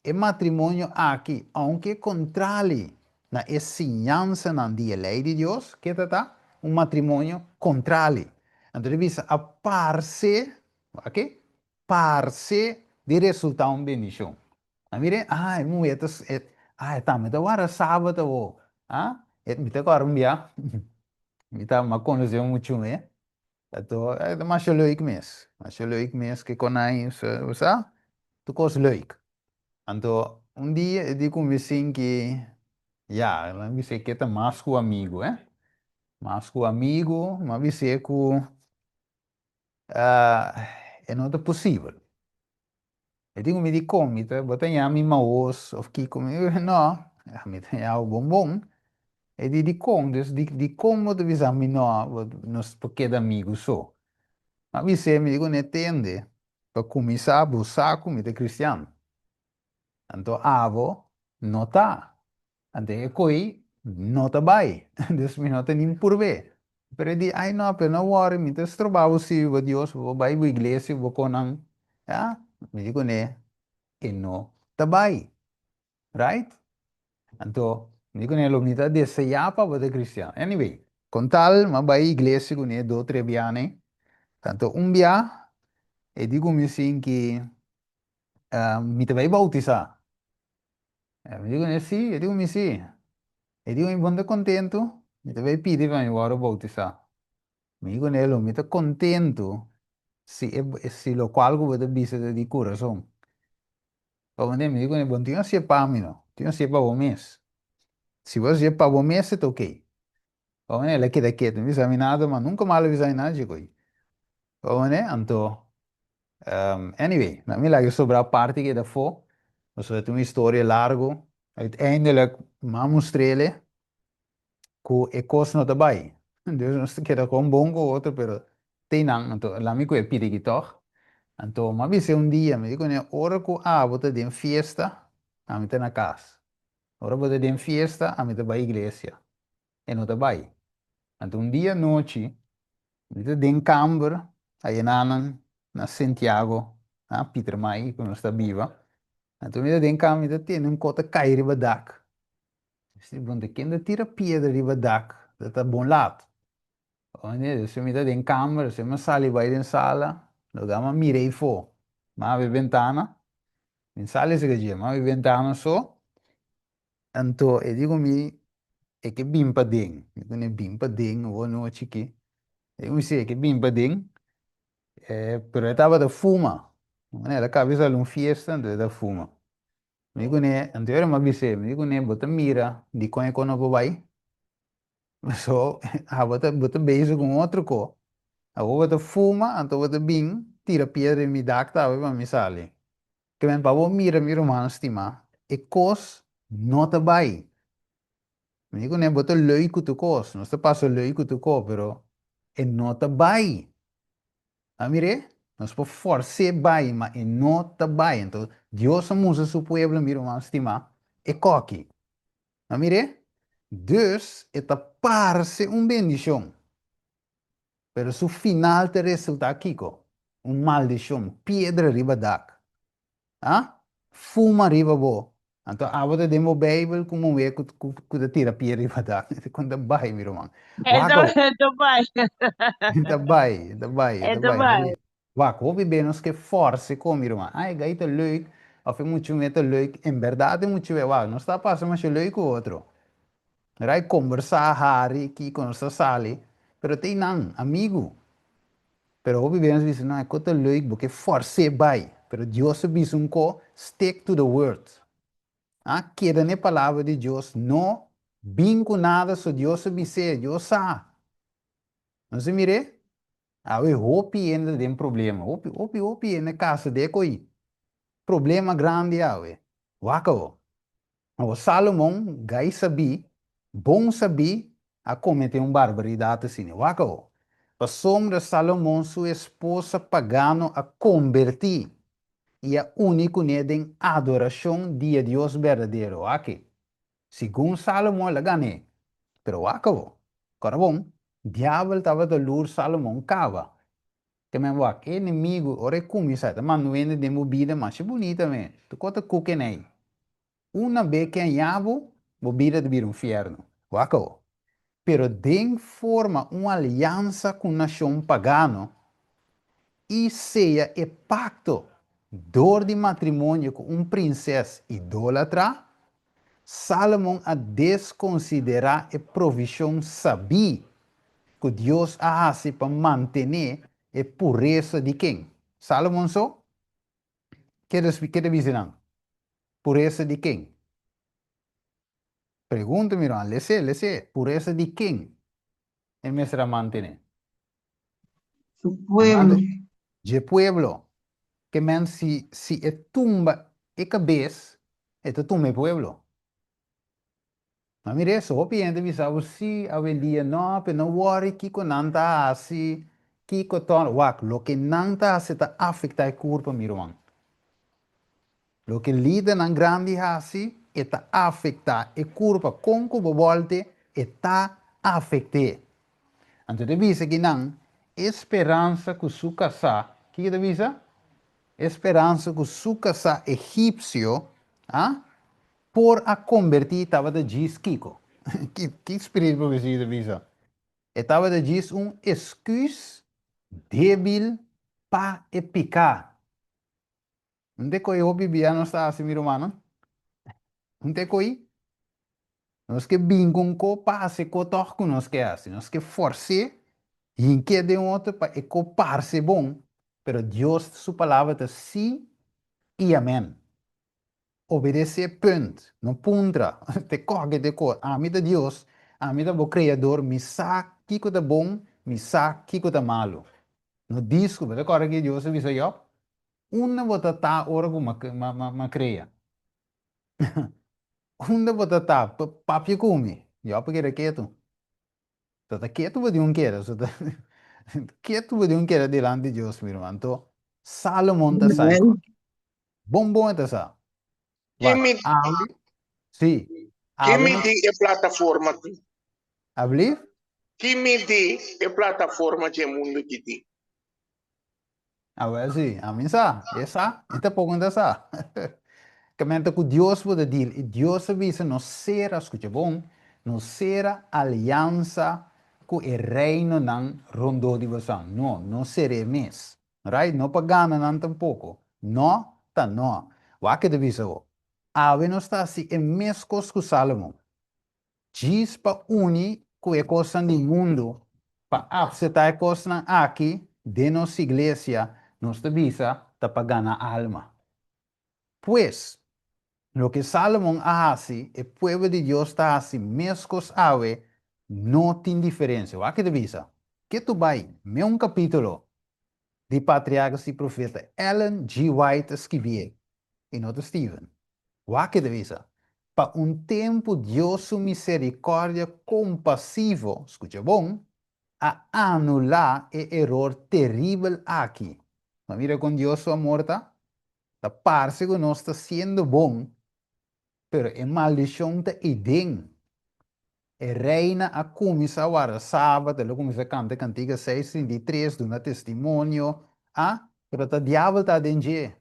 e matrimonio aki, ounke kontrali na e siñansanan di e lei di Dios, ke ta ta? Un matrimonio kontrali. Anto di bisa a parse, wak e, parse di resultá un bendishon. A mira, ah, e muhé ta, ah, e tambe ta warda sabat awor. Ah, e, mi ta kòrda un bia, mi ta, mi a konosé un muchu muhé, anto e ta masha leuk mes, masha leuk mes ke konai, bo sa, tur kos leuk. Anto un dia e di ku mi sinki, ya, mi a bis'é ke ta mas ku amigu, eh, mas ku amigu, mi a bis'é ku e no ta posibel. E di ku mi dikon mi ta bo ta ña mi maos of kiko mi di no mi ta ña bo bon bon e di dikon dus di dikon bo ta bisa mi no bo nos por keda amigu so mi a bis'é mi di ku ne tende pa kuminsá bo sa ku mi ta kristian anto abo no ta Anto e koe no ta bai, dus mi no ta nin purb'é. Pero e di, ai no, pero no worry, mi ta stroba bo sirbi bo Dios, bo bai bo iglesia, bo konan. Ya, mi di kuné, e no ta bai. Right? Anto, mi di kuné, lo mi ta deseá pa bo ta kristian. Anyway, kon tal, mi a bai iglesia kuné do tre bianan. Anto un bia, e di ku mi sinki, mi ta bai boutisá. Mi di kuné, Sí. E di ku mi, Sí. E di ku mi, Bo no ta kontentu? Mi ta bai pidi pa mi wòrdu boutisá. Mi di kuné, Lo mi ta kontentu si e si lokual ku bo ta bisa ta di kurason. Pasobra mi di kuné, Bo no tin hasié pa mi no, tin hasié pa bo mes. Si bo hasié pa bo mes e ta okey. Pasobra el a keda ketu, no bisa mi nada, ma nunka mas el a bisa mi nada djikoi. Pasobra anto Anyway, na mi laga sobra parti keda afó, pasobra ta un historia largu. Uiteindelijk m'a mustr'ele ku e kos no ta bai. Dus nos ta keda kon bon ku otro, pero te nan, anto laat mi ku e pidi aki tòg. Anto m'a bis'é un dia, mi di kuné, ora ku abo ta den fiesta, ami ta na kas. Ora bo ta den fiesta, ami ta bai iglesia. E no ta bai. Anto un dia anochi, mi ta den kamber ayenanan na Sentiago, na Pietermaai, ku nos ta biba. Anto mi ta den kamber, mi ta tende un kos ta kai riba dak. Mi si, bon, ta ken ta tira piedra riba dak? Ta ta bon lat. Oye, mi ta den kamber, asina mi a sali bai den sala, loke mi a mira eyfo, mi a habri bentana, mi sali esaki dje, mi a habri bentana so, Anto e di ku mi, E ke bin paden. Mi ku ne bin paden awor anochi aki. E di ku mi, si, e ke bin paden. Pero e tabata fuma. El a kaba di sali un fiesta, anto e ta fuma. Mi ku ne, anto ora mi a bis'é, mi di ku ne, bo ta mira dikon e kon no por bai? So, abo ta, bo ta bezig ku un otro ko. Awor bo ta fuma, anto bo ta bin. tira piedra den mi dak tambe pa mi sali. Ke men pa bo mira mi ruman stimá, e kos no ta bai. Mi di kuné bo ta leuk ku tur kos, nos ta pasa leuk ku tur kos, pero e no ta bai. A mir'é? Nos por fors'é bai, ma e no ta bai. Anto Dios a mustra su pueblo, mi ruman stimá, e koki. A mir'é? Dus e ta parse un bendishon, pero su final ta resultá kiko? Un maldishon, piedra riba dak. A fuma riba bo. Anto abo ta den bo Bijbel ku muhé ku ku ta tira pie riba dak. Kon ta bai, mi ruman? E Wak ta, awor. e ta bai. E ta bai, e ta bai, e E ta ta bai. bai. Hopi, wak, hopi be nos ke forse kon, mi ruman. Ai, e gai ta leuk, of e muchu me ta leuk. En bèrdat e muchu be, wak, nos ta pasa masha leuk ku otro. Rai kombersá, hari, kiko, nos ta sali. Pero t'ei nan, amigu. Pero hopi bes nos bisa, no, e ko ta leuk, bo ke fors'é bai. Pero Dios a bisa un ko, stick to the word. Ah, keda n'e palabra di Dios, no bin ku nada so Dios a bis'é, Dios sa. Nos a mir'é? Awe hopi hende ta den problema, hopi, hopi, hopi hende kasa den e ko'i. Problema grandi awe. Wak awo. Awor Salomon, gai sabí, bon sabí, a kometé un barbaridat asina. Wak awor. Pasobra Salomon su esposa pagano a kombertí i a uni kuné den adorashon di e Dios berdadero. Wak e. Segun Salomon el a gan'é. Pero wak awor. Kòrda bon, Diabel tabata lur Salomon kaba. Te men wak, e enemigu, ora e kuminsá, e ta manda un hende den bo bida masha bunita men. Tu kos ta kuken ei. Una be ke haña bo, bo bida ta bira un fièrnu. Wak awor. Pero den forma un aliansa ku nashon pagano i seya e pakto dor di matrimonio ku un prinses idólatra, Sálomon a deskonsiderá e provishon sabí ku Dios a hasi pa mantené e puresa di ken? Sálomon so? Ke ta bisa nan? Puresa di ken? Pregunta mi ruman, les'é, les'é, puresa di ken e mester a mantené? Su pueblo. Dje pueblo. Ke men si si e tumba e kabes, e ta tumba e pueblo. Ma mira eso, hopi hende bisa bo si awendia no, pero no wòri kiko nan ta hasi, kiko ta, wak, loke nan ta hasi ta afektá e kurpa mi ruman. Loke lidernan grandi hasi, e ta afektá e kurpa, kon ku bo bòlte, e ta afekt'é. Anto ta bisa ki nan, e speransa ku su kasá, kiko ta bisa? E speransa ku su kasá egipsio, a, por a kombertí tabata djis kiko? Ki ki spiritu profesia ta bisa? E tabata djis un esküs débil pa e piká. Un te ko'i hopi bia nos ta hasi, mi rumannan. Un te ko'i. Nos ke bin ku un ko pa hasi e ko tòg ku nos ke hasi. Nos ke fors'é hink'é den otro pa e ko parse bon, pero Dios su palabra ta sí i amèn. Obedesé punt, no puntra, te koke te ko, ami ta Dios, ami ta bo Kreador, mi sa kiko ta bon, mi sa kiko ta malu. No disku, bo ta kòrda ke Dios a bisa Jòb? Unda bo ta ta ora ku m'a krea? Unda bo ta ta? Papia ku mi. Jòb a keda ketu. So ta ketu bo di un keda, so ta ketu bo di un keda dilanti Dios, mi ruman. Anto Salomon ta sa e Amen. kos. Bon bon e ta sa. Ki Wak, mi, awe, sí, ki awe mi nos, di e plataforma tin? ablief? Ki mi di e plataforma dje mundu ki tin? Awel sí, ami sa, e sa, e tampoko no ta sa. Kamente ku Dios bo ta deal, i Dios a bisa no sera, skucha bon, no sera aliansa ku e reinonan rondó di bosan. No, no ser'é mes. Right? No pa gana nan tampoko. No ta no. Wak ke ta bisa bo. Awe nos ta hasi e meskos ku Salomon. Djis pa uni ku e kosnan di mundu, pa apseptá e kosnan aki den nos iglesia, nos ta bisa ta pa gana alma. Pues, loke Salomon a hasi, e pueblo di Dios ta hasi meskos awe, no tin diferensia. Wak ke ta bisa? Ke tu bai, me un kapítulo. Di Patriarcas i Profeta Ellen G. White a skibié, i no ta Steven. Wak e ta bisa, Pa un tempu Dios su miserikòrdia kompasivo, skucha bon, a anulá e eror teribel aki. Bo a mira kon Dios su amor ta? Ta parse ku nos ta siendo bon, pero e maldishon ta eiden. E reina a kuminsá warda Sabat, el a kuminsá kanta Kantiga 633, duna testimonio, a, pero ta diabel ta den dje.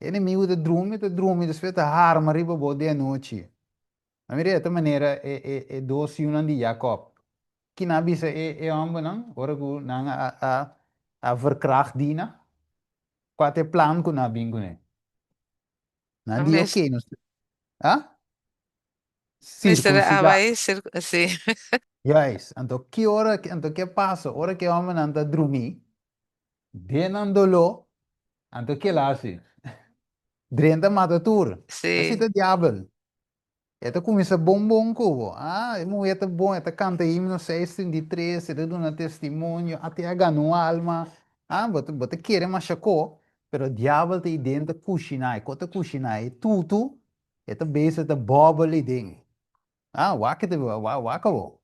E enemigu ta drumi, ta drumi, despues ta harma riba bo di anochi. A mira, e ta manera e, e, e dos yunan di Jacob. Kina a bisa e, e hòmbernan ora ku nan a, a, a verkracht Dina? Kua ta e plan ku nan a bin kuné? Nan di, Mes- ok, nos, a? Mester a Sirkunsidá. bai sir, sí. Juist. Anto ki ora, anto ke pasa? Ora ku e hòmbernan ta drumí, den nan doló, anto ke el a hasi? Drenta mata tur. Así Sí. ta diabel. E ta kuminsá bon bon ku bo. Ah, e muhé ta bon, e ta kanta himno 633, e ta duna testimonio, ate a gana un alma. Ah, bo ta, bo ta kere masha ko, pero diabel ta ei den ta kushiná. E ko ta kushiná? E tutu, e ta bezig ta bòbel ei den. Ah, wak e ta, wak awor.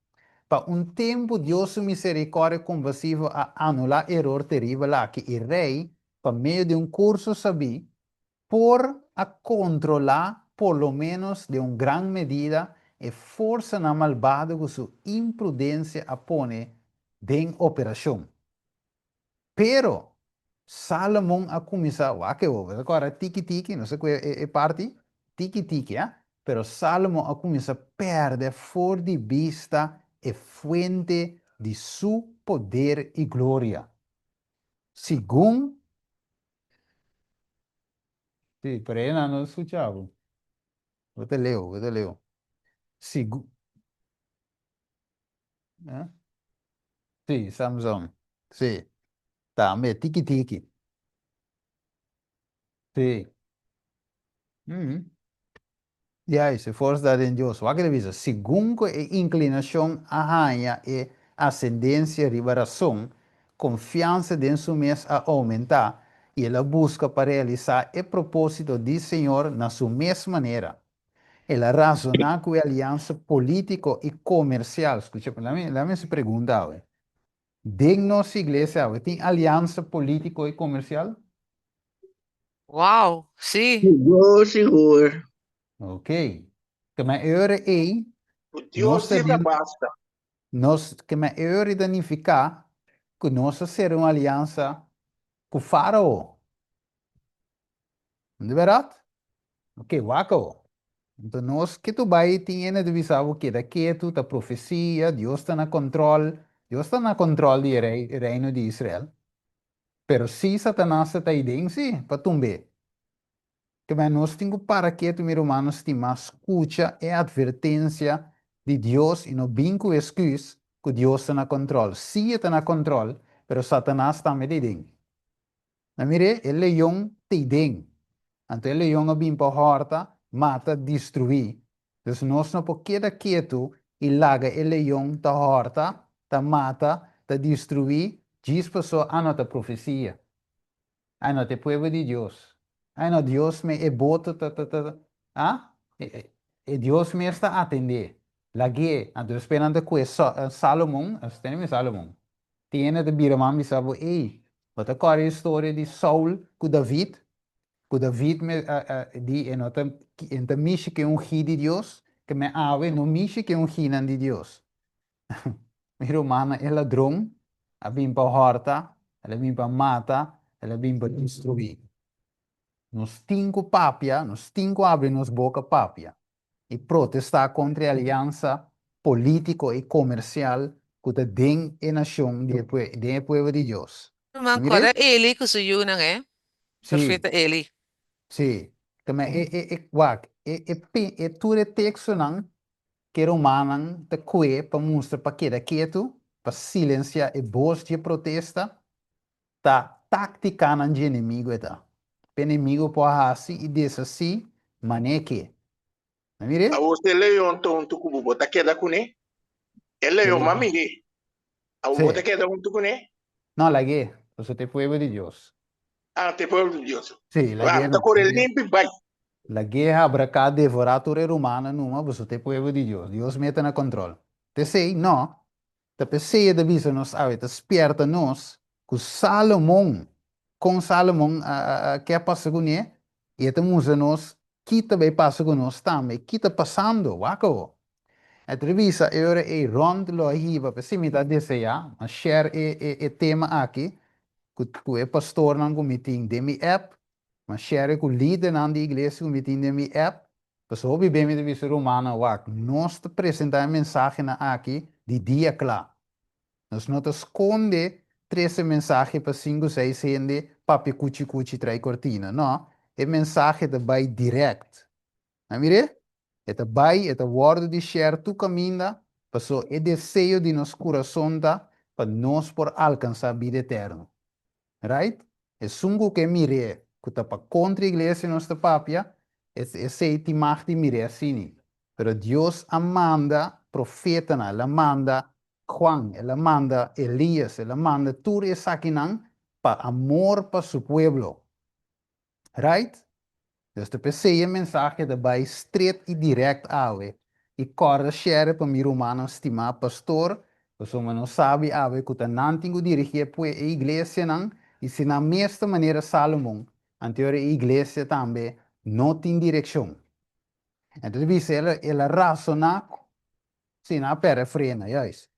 Pa un tempu Dios su miserikòrdia kompasivo a anulá eror teribel aki i rei, pa medio di un kurso sabí, por a kontrolá por lo ménos den un gran medida e forsanan malbado ku su imprudensia a pone den operashon. Pero, Sálomon a kuminsá, wak e bo ta kòrda tiki tiki, no sa kue e parti, tiki tiki, a, pero Sálomon a kuminsá pèrdè for di bista e fuente di su poder i gloria. Segun Sí, pero e no escucha bo. Bo ta leu, bo ta leu. Sigu. Eh? Sí, Samson. Sí. Tambe, tiki tiki. Sí. Mm. Juist, e forsa ta den Dios. Wak e ta bisa, Segun ku e inklinashon a haña e asendensia riba rason, konfiansa den su mes a oumentá i el a buska pa realisá e propósito di Señor na su mes manera. El a razoná ku e aliansa polítiko i komersial, skucha, lami lami hasi pregunta awe, Den nos iglesia awe tin aliansa polítiko i komersial? Wow, sí. Sigur, sigur. Ok. Ke men e ora ei, Ku nos Dios ta di ta den, basta. nos, ke men e ora ei ta nifiká ku nos a sera un aliansa ku Fárao. No ta bèrdat? Ok, wak awo. Anto nos ke tu bai tin hende ta bisa bo keda ketu, ta profesia, Dios ta na kòntròl. Dios ta na kòntròl di e rei, reino di Israel. Pero si Satanas ta ta aiden, si, pa tumb'é. Kebei nos tin ku para ketu, mi rumannan stimá, skucha e atvertensia di Dios i no bin ku esküs ku Dios ta na kòntròl. Si e ta na kòntròl, pero Satanas tambe ta aiden. Na mir'é, e leon t'ei den. Anto e leon a bin pa hòrta, mata, destruí. Dus nos no por keda ketu i laga e leon ta hòrta, ta mata, ta destruí, djis paso a no ta profesia. A no ta e pueblo di Dios. A no Dios me e boto ta ta ta a e Dios mes ta atendé. Lag'é. Anto despues nan ta kue Salomon, tene mi Salomon. Tin hende ta bira man bisa bo, Ey, bo ta kòrda e historia di Saul ku David? Ku David me di e no ta e no ta mishi ku e ungí di Dios, ke men awe no mishi ku e ungínan di Dios. Mi rumannan, e ladron a bin pa hòrta, el a bin pa mata, el a bin pa destruí. Nos tin ku papia, nos tin ku abri nos boka papia. i protestá kontra e aliansa polítiko i komersial ku ta den e nashon di e den e pueblo di Dios. Ruman, Mir'é? kòrda Eli ku su yunan, e? Sí. Profeta Eli. Sí. Ta e e e wak, e e pe e tur e tekstonan ku e rumannan ta kue pa mustra pa keda ketu, pa silensiá e bos dje protesta, Ta táktikanan dje enemigu e ta. P'e enemigu por hasi i deshasí man'é ke. Na mir'é? Awor si e leon ta huntu ku bo, bo ta keda kuné? E leon m'a mir'é. Awor bo ta keda huntu kuné? No, lag'é. Boso ta e pueblo di Dios. Ah, ta e pueblo di Dios. Sí, Ah, lag'é ta no. kore Lag'é. limpi bai. Lag'é habraká devorá tur e rumannan numa, boso ta e pueblo di Dios. Dios mes ta na kòntròl. Ta esei? No. Ta p'esei e ta bisa nos awe, ta spièrta nos ku Salomon, kon Salomon a a ke a pasa kuné, i e ta mustra nos ki ta bai pasa ku nos tambe, ki ta pasando. Wak awo. E ta bisa e ora ei rònt lo a hiba, p'esei mi ta deseá, a share e e e tema aki ku ku e pastornan ku mi tin den mi app, a share ku lidernan di iglesia ku mi tin den mi app, pasobra hopi be mi ta bisa rumannan, wak, nos ta presentá e mensahenan aki di dia kla. Nos no ta skonde trese mensahe pa sinku seis hende papia kuchi kuchi trai kortina, no, e mensahe ta bai dirèkt. A mir'é? E ta bai, e ta wòrdu di share tur kaminda, paso e deseo di nos kurason ta pa nos por alkansá bida eterno. Right? Esun ku ke mir'é ku ta pa kontra iglesia nos ta papia, esei tin mag di mir'é asini. Pero Dios a manda profetanan, el a manda Juan, el a manda Elias, el a manda tur esakinan pa amor pa su pueblo. Right? Dus ta p'esei e mensahe ta bai stret i dirèkt awe. I kòrda share pa mi rumannan stimá pastor, pasobra nos sabi awe ku ta nan tin ku dirigí e pue e iglesianan, i si nan mes ta manera Salomon, anto ora e iglesia tambe no tin direkshon. Enton ta bisa el el a rasoná Sí, nan a pèrdè frena, juist.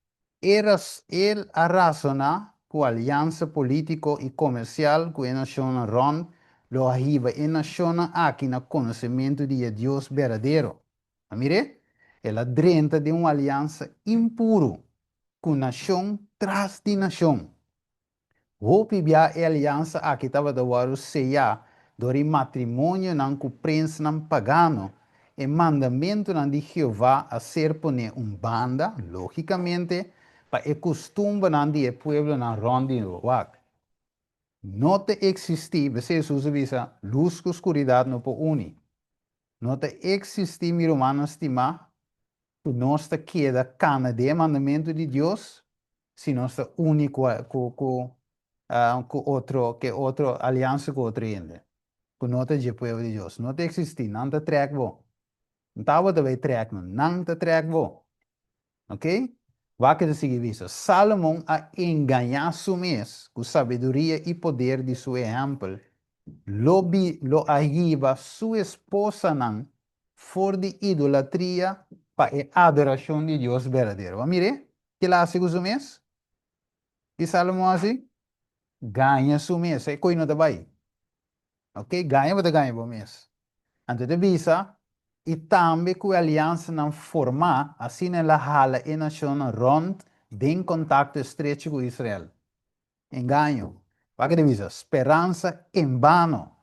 E ras, el a rasoná ku aliansa polítiko i komersial ku e nashonnan rònt lo a hiba e nashonnan aki na konosementu di e Dios berdadero. A mir'é? El a drenta den un aliansa impuru ku nashon tras di nashon. Hopi bia e aliansa aki tabata wòrdu seyá dor di matrimonionan ku prensnan pagano. E mandamentunan di Jehová a ser poné un banda, lógikamente, pa e kustumbernan di e pueblonan rònt di wak. No ta eksistí, p'esei Hesus a bisa, lus ku skuridat no por uni. No ta eksistí, mi rumannan stimá, ku nos ta keda kana den e mandamentu di Dios si nos ta uni ku ku ku ku otro ke otro aliansa ku otro hende ku no ta dje pueblo di Dios. No ta eksistí. Nan ta trèk bo. No ta abo ta bai trèk nan. Nan ta trèk bo. Ok? Wak e ta sigui bisa, Salomon a engañá su mes ku sabiduria i poder di su ehèmpel lo bi lo a hiba su esposanan for di idolatria pa e adorashon di Dios berdadero. Bo a mir'é? Kila a hasi ku su mes? Ki Salomon a hasi? Gaña su mes. E koi no ta bai. Ok, gaña bo ta gaña bo mes. Anto e ta bisa, I tambe ku e aliansanan formá, asina el a hala e nashonnan rònt den kontakto estrecho ku Israel. Engaño. Wak e ta bisa, Speransa en bano.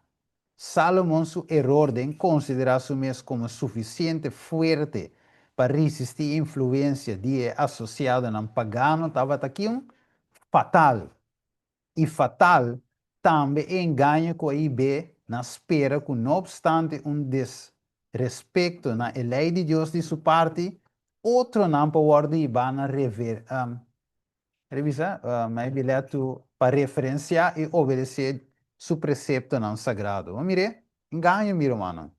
Salomon su eror den konsiderá su mes komo sufisiente fuerte pa risistí e influensia di e asosiadonan pagano tabata kiun? Fatal. I fatal tambe e engaño ku a hib'é na spera ku no opstante un desrespekto na e lei di Dios di su parti, otronan por wòrdu hibá na rever. Revisa my bilet tu pa referencia y obedece su preceptonan sagrado. Bo mir'é? Engaño, mi rumannan.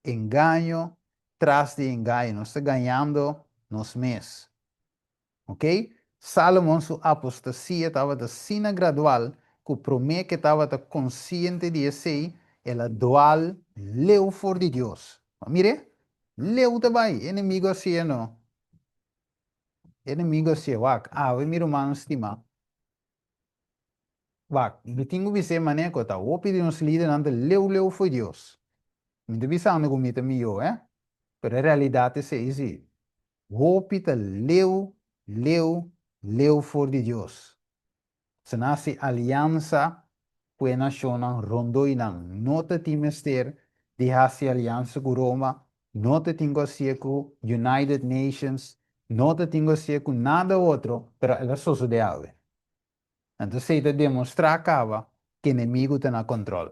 Engaño tras di engaño. Nos ta gañando nos mes. Ok? Salomon su apostasia tabata asina gradual cu promé cu e tabata consciente di esei, el a dwal leu for di Dios. Bo mir'é? Leu ta bai. E enemigo a hacié no. Enemigo a sié, Wak, awe mi rumannan stimá. Wak, mi tin ku bis'é manera ku ta hopi di nos lidernan ta leu leu fo'i Dios. Mi ta bisando ku mi ta mihó, eh? Pero e realidat esei si. Hopi ta leu, leu, leu for di Dios. Se nan hasi aliansa ku e nashonnan rondó i nan no ta tin mester di hasi aliansa ku Roma, no ta tin ku hasié ku United Nations, no ta tin ku hasié ku nada otro, pero el a sosodé awe. Anto esei ta demostrá kaba ku enemigu ta na kòntròl.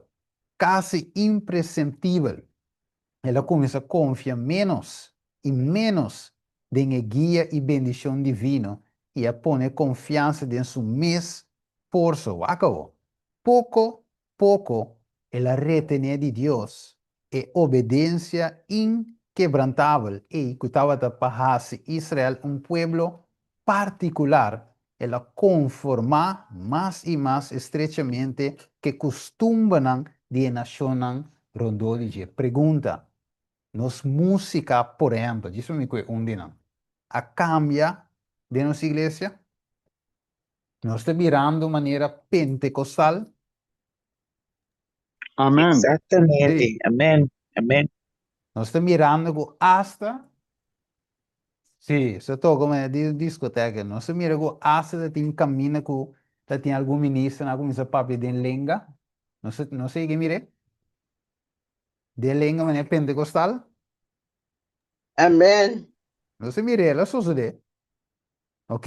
Kasi impresentibel El a kuminsá konfia ménos i ménos den e guia i bendishon divino i a pone konfiansa den su mes Forso, wak awo. Poko poko el a retené di Dios e obedensia inkebrantabel ei ku tabata pa hasi Israel un pueblo partikular, el a konformá mas i mas estrechamente ku e kustumbernan di e nashonnan rondó di dje. Pregunta, Nos músika, por ehèmpel, djis pa mi ku e un di nan, a kambia den nos iglesia? Nos ta birando manera pentekostal? Amen. Exactamente. Sí. Amen. Amen. Nos ta mirando ku asta, sí, se toka manera di diskoteka, nos ta mira ku asta ta tin kaminda ku ta tin algun ministernan a kuminsá papia den lenga. Nos nos a yega mir'é? Den lenga manera pentekostal? Amen. Nos ta mir'é, el a sosodé. Ok?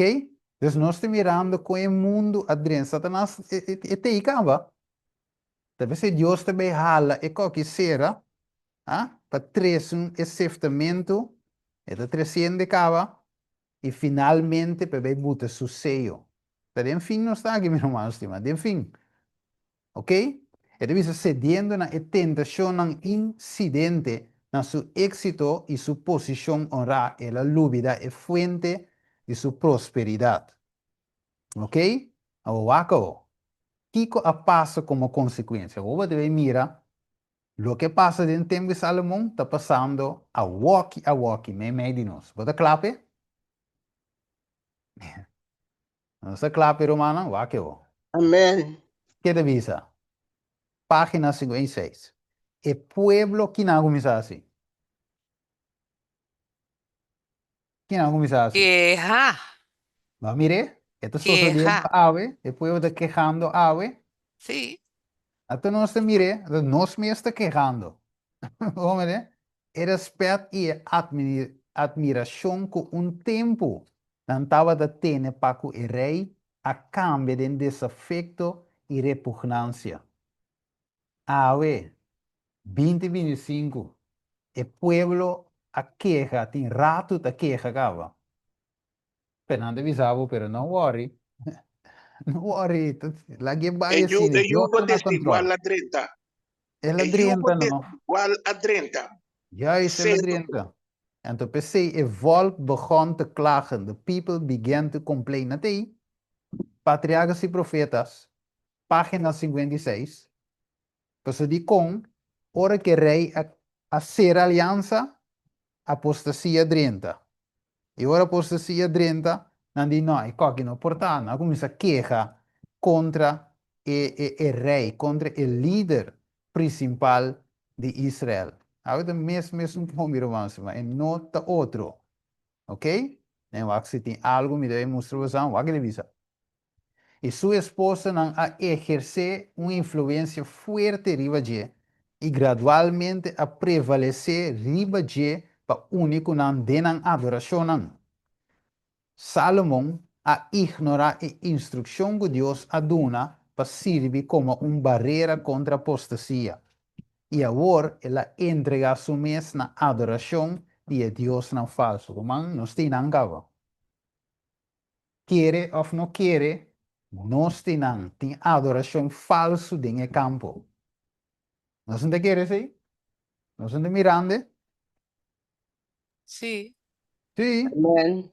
Dus nos ta mirando kon e mundu a drenta. Satanas e ta ei kaba. Ta p'esei Dios ta bay hala e koki sera, ah, pa trese un e seftamentu, e ta tresiendo e kaba, i finalmente pa e bay buta su seyo. Ta den fin nos ta aki, mi ruman stima, den fin. Ok? E ta bisa sediendo na e tentashonnan insidente na su éksito i su posishon onrá, el a lubidá e fuente di su prosperidat. Ok? Awor wak awor. Kiko a pasa komo konsekuensia? Awor bo debe mira loke a pasa den tempu di Salomon ta pasando awoki awoki meimei di nos. Bo ta kla p'e? Nos ta kla p'e rumannan? Wak awor. Amen. Ke ta bisa? Página 56. E pueblo kinan a kuminsá hasi? Kinan a kuminsá hasi? Keha. Bo a mir'é? E ta sosodiendo Keha. awe, e pueblo ta kehando awe. Sí. Anto nos ta mir'é, anto nos mes ta kehando. Bo a mir'é? E rèspèt i e atmirashon ku un tempu nan tabata tene pa ku e rei a kambia den desafekto i repugnansia. Awe, 2025, e pueblo a keha, tin ratu ta keha kaba. Pero nan ta bisa bo, pero no worry, no worry, laga e bai E yu, asina, e Dios yugo ta na desigual control. a drenta. El a E yugo drenta no. desigual a drenta. Juist, el a Sendo drenta. Anto p'esei e volk begon te klagen, the people began to complain. Na ta ei, Patriarcas y Profetas, Página 56, Pasobra dikon ora ku e rei a a sera aliansa, apostasia drenta. I ora apostasia drenta, nan di, No, e kòki no por ta. Nan a kuminsá keha kontra e e e rei, kontra e lider prinsipal di Israel. Awe ta mes mesun kon, mi ruman stima, e no ta otro. Oké? Den wak si tin algu mi debe mustra boso, wak e ta bisa. I su esposanan a ehersé un influensia fuerte riba dje i gradualmente a prevalesé riba dje pa uni ku nan den nan adorashonnan. Sálomon a ignorá e instrukshon ku Dios a duna pa sirbi komo un barera kontra apostasia, i awor el a entregá su mes na adorashon di e diosnan falsu. Ruman, nos tin nan kaba. Kere òf no kere, nos tin nan tin adorashon falsu den e kampo. Nos no ta kere esei? Nos no ta mirando e? Sí. Sí. Amen.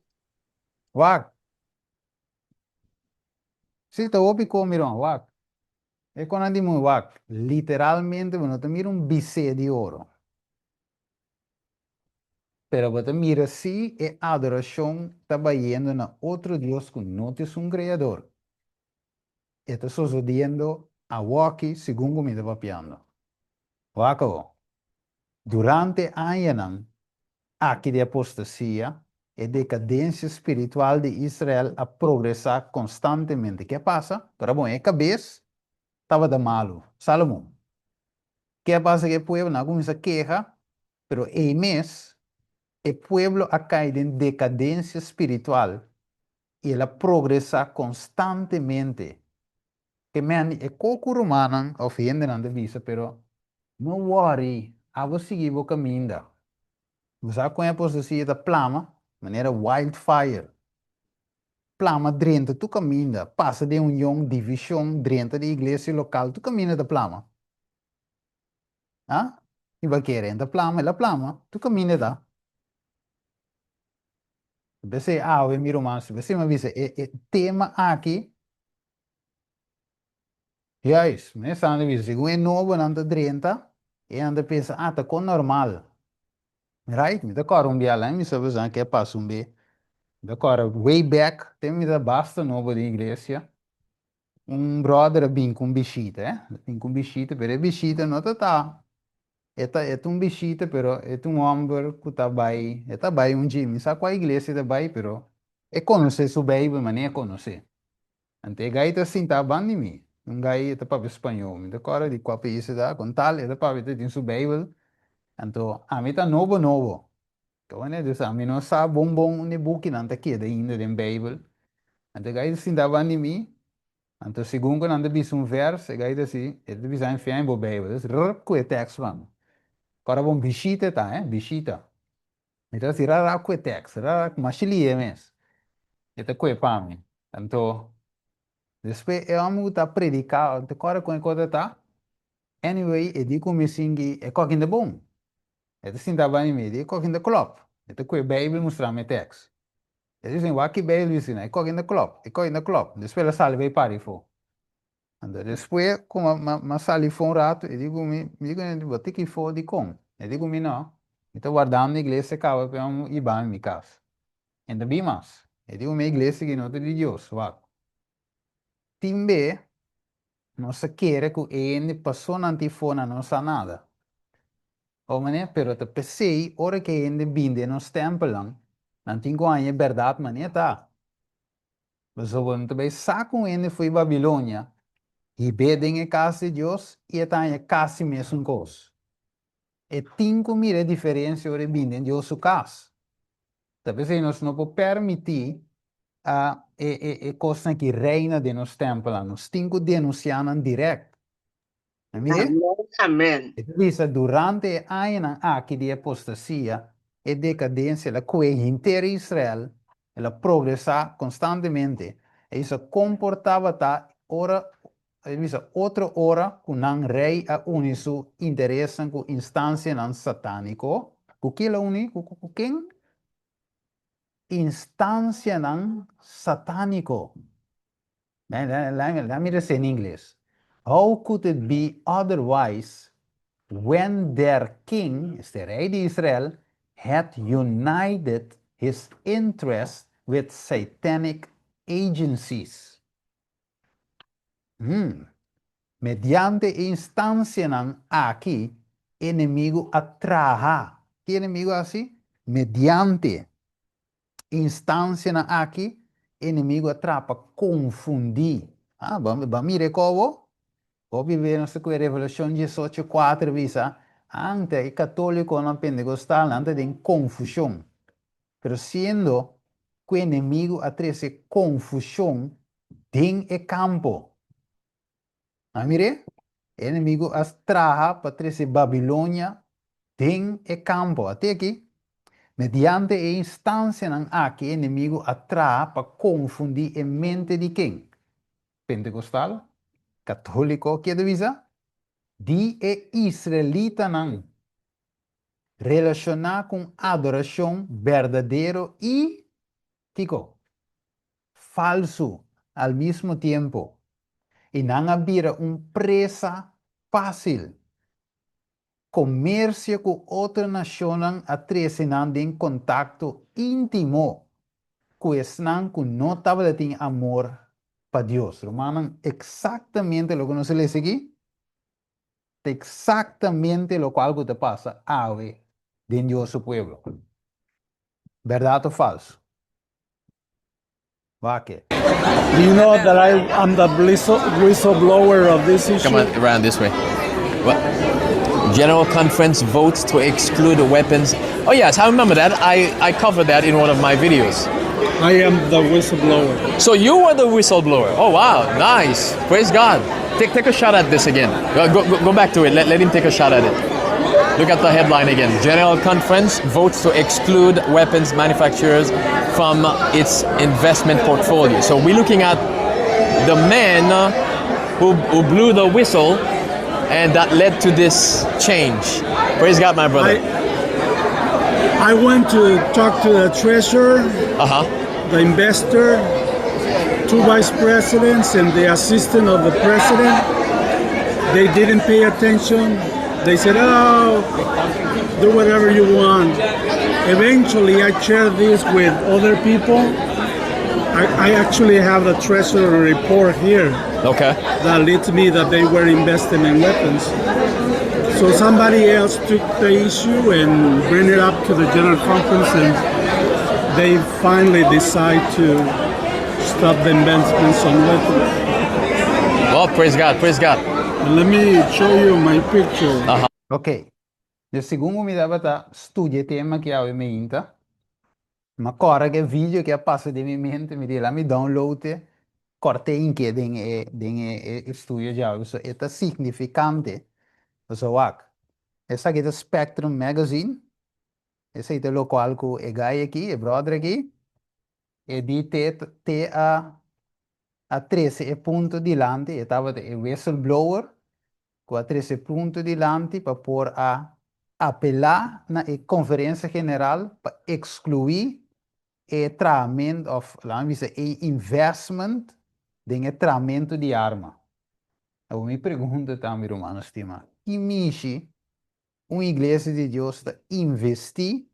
Wak. Sí, ta hopi kon, miron, wak. E konan di muy wak. Literalmente bo no ta mira un bisé di oro. Pero bo ta mira si e adorashon ta bayendo na otro dios ku no ta esun Kreador. E ta sosodiendo awoki segun ku mi ta papiando. Wak awo. Durante añanan aki di apostasia, e dekadensia spiritual di Israel a progresá konstantemente. Ke a pasa? Ora bon, e kabes tabata malu, Salomon. Ke a pasa ku e pueblo? Nan a kuminsá keha, pero ei mes e pueblo a kai den dekadensia spiritual i el a progresá konstantemente. Ke men e koku rumannan òf hendenan ta bisa, pero no wòri, abo sigui bo kaminda. Bo sa kon e apostasia ta plama? Manera wildfire. Plama drenta tur kaminda, pasa den union, divishon, drenta den iglesia lokal, tur kaminda ta plama. Ha? I bo a kere, en ta plama, el a plama, tur kaminda e ta. P'esei awe mi ruman, p'esei mi a bisa e e tema aki, juist, mi esnan ta bisa, segun e nobonan ta drenta, e nan ta pensa, ah, ta kon normal. Right, mi ta kòrda un bia lan mi sa bisa ke pasa un be. Mi ta kòrda way back, te mi ta basta nobo den iglesia, un brother a bin ku un bishita, eh, a bin ku un bishita, pero e bishita no ta ta, e ta e ta un bishita pero e ta un hòmber ku ta bai, e ta bai un dje, mi sa kua iglesia e ta bai pero e konosé su beibel manera e konosé. Anto e gai ta sintá ban di mi. Un gai e ta papia spañó. Mi ta kòrda di kua pais e ta. Kon tal e ta papia ta tin su Beibel. Anto ami ta nobo nobo. Kawene dus ami no sa bon bon unda e bukinan ta keda ainda den Beibel. Anto e gai ta sintá ban di mi. Anto segun ku nan ta bisa un vèrs e gai ta si, e ta bisa mi fiá den bo Beibel. Dus rrp ku e tèks pa mi. Kòrda bon bishita e ta, eh, bishita. Mi ta hasi rara ku e tèks, rara ku masha lihe mes. E ta kue pa mi. Anto, despues e hòmber ku ta prediká, ta kòrda kon e kos ta ta. Anyway, e di ku mi sinti e kòkin ta bon. E ta sinta banda di mi, e di e kòkin ta klòp. E ta kue Beibel mustra mi e tèks. E di wak ki Beibel bisa na, e kòkin ta klòp, e kòkin ta klòp. Despues el a sali bai para afó. Anto despues ku m'a sali for un ratu, e di ku mi, mi di ku e, bo ta ki for dikon? E di ku mi, no, mi ta wardando iglesia kaba pa mi hiba mi mi kas. E no ta bin mas. E di ku mi, e iglesia aki no ta di Dios, wak. Tin be nos ta kere ku e hende pasó nan tin for nan no sa nada. O manera, pero ta p'esei ora ku e hende bin den nos tèmpelnan, nan tin ku haña e bèrdat manera ta. Pasobra bo no ta bai sa ku un hende fo'i Babilonia hib'é den e kas di Dios i e ta haña kasi mesun kos. E tin ku mira e diferensia ora e bini den Dios su kas. Ta p'esei nos no por permití e e kosnan aki reina den nos tèmpelnan. Nos tin ku denunsiá nan dirèkt. A mir'é? Amen, amen. E ta bisa, Durante e añanan aki di apostasia, e dekadensia el a kohe henter Israel, el a progresá konstantemente. E bisa kon por tabata ora, e bisa otro ora ku nan rei a uni su interesnan ku instansianan satániko. Ku ki el a uni? Ku ku ken? Instansianan satániko. Let me just say in English. How could it be otherwise when their king, este rei di Israel, had united his interest with satanic agencies? Hmm. Mediante e instancianan aki, enemigo a traha. Ki enemigo a haci? Mediante Instancianan aki enemigo a traha pa confundí. Ah, bo a mira e kobo? Hopi be nos ta koe Revelacion diesocho kuater bisa, Ante e catoliconan pentecostalnan ta den confusion. Pero siendo cu enemigo a trece confusion den e campo. A mir'é? E enemigu a traha pa trese Babilonia den e kampo. Ate aki, mediante e instansianan aki e enemigu a traha pa konfundí e mente di ken? Pentekostal? Katóliko? Ke ta bisa? Di e israelitanan, relashoná ku un adorashon berdadero i, kiko? falsu al mismo tiempo i nan a bira un presa fácil. Comercio cu otro nacionnan a trece nan den contacto íntimo cu esnan cu no tabata tin amor pa Dios. Rumannan, exactamente loke nos a lesa aki ta exactamente locual cu ta pasa awe den Dios su pueblo. Berdad of falso? Wak. Do you know that I am the whistleblower of this issue? Come on, around this way. What? General Conference votes to exclude weapons. Oh yes, I remember that. I, I covered that in one of my videos. I am the whistleblower. So you were the whistleblower. Oh wow, nice. Praise God. Take take a shot at this again. Go go, go back to it. Let, let him take a shot at it. Look at the headline again. General Conference votes to exclude weapons manufacturers from its investment portfolio. So we're looking at the man who blew the whistle and that led to this change. Praise God, my brother. I went to talk to the treasurer, the investor, two vice presidents, and the assistant of the president. They didn't pay attention. They said, "Oh, do whatever you want." Eventually, I shared this with other people. I actually have the treasurer report here that leads me that they were investing in weapons. So somebody else took the issue and bring it up to the general conference, and they finally decide to stop the investments on weapons. Well, praise God, praise God. And let me show you my picture. Ok. Dus segun mi tabata studia e tema aki awe mainta, m'a kòrda ku e video ku a pasa den mi mente, mi di, mi download e, kòrt'é hink'é den e den e e estudio djawe. So e ta signifikante. So wak. Esaki ta Spectrum Magazine. Esei ta lokual ku e guy aki, e brother aki, e di te te a a trese e punto dilanti, e tabata e whistleblower, ku a trese punto dilanti pa por a apelá na e konferensia general pa ekskluí e trahamentu òf laga mi bisa e investment den e trahamentu di arma. Awor mi pregunta ta mi rumannan stimá, ki mishi un iglesia di Dios ta investí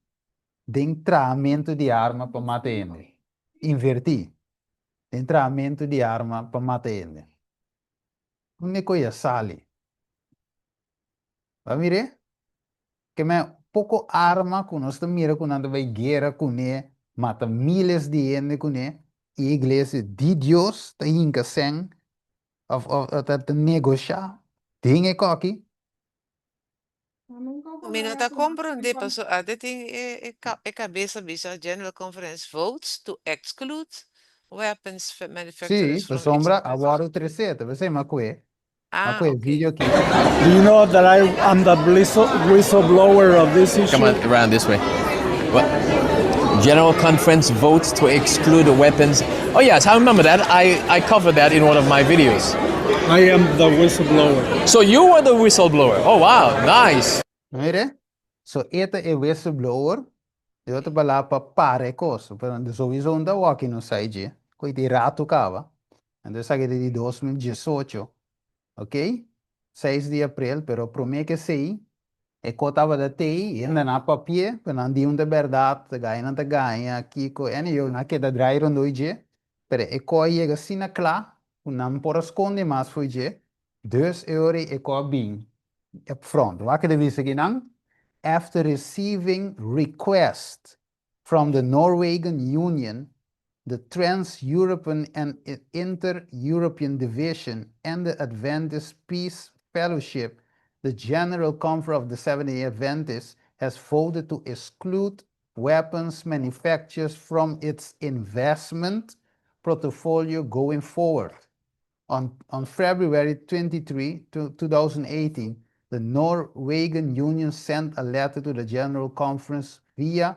den trahamentu di arma pa mata hende? Invertí den trahamentu di arma pa mata hende. Unda ku a sali? Bo a mir'é? Ke men poko arma ku nos ta mira ku nan ta bai guera kuné, mata miles di hende kuné, i e iglesia di Dios ta hinka sèn òf òf ta negoshá den e kòki. Mi no ta komprondé paso ate tin e e kabes a bisa General Conference votes to exclude weapons manufacturers Sí, from its pasobra a wòrdu tresé, ta p'esei m'a kue, m'a kue e video aki. Do you know that I am the whistleblower of this issue? Come on, around this way. What? General Conference votes to exclude weapons. Oh yes, I remember that. I covered that in one of my videos. I am the whistleblower. So you were the whistleblower. Oh wow, nice. Mire, so e ta e whistleblower, e otro bala pa para e kos. Pero sowieso un ta wòki no sai dje, ku di ratu kaba. Anto esaki ta di 2018, ok? 6 di aprel, pero promé ku esei, e kos tabata tei, hende nan a papia, pero nan di un ta bèrdat, ta gaña nan ta gaña, kiko, anyway, nan a keda drai rondó dje, pero e kos a yega asina kla ku nan por a skonde mas fo'i dje, dus e ora ei e kos a bin up front. Wak e ta bisa akinan? After receiving request from the Norwegian Union, the Trans-European and Inter-European Division and the Adventist Peace Fellowship, the General Conference of the Seventh-day Adventists has voted to exclude weapons manufacturers from its investment portfolio going forward. On February 23, 2018, the Norwegian Union sent a letter to the General Conference via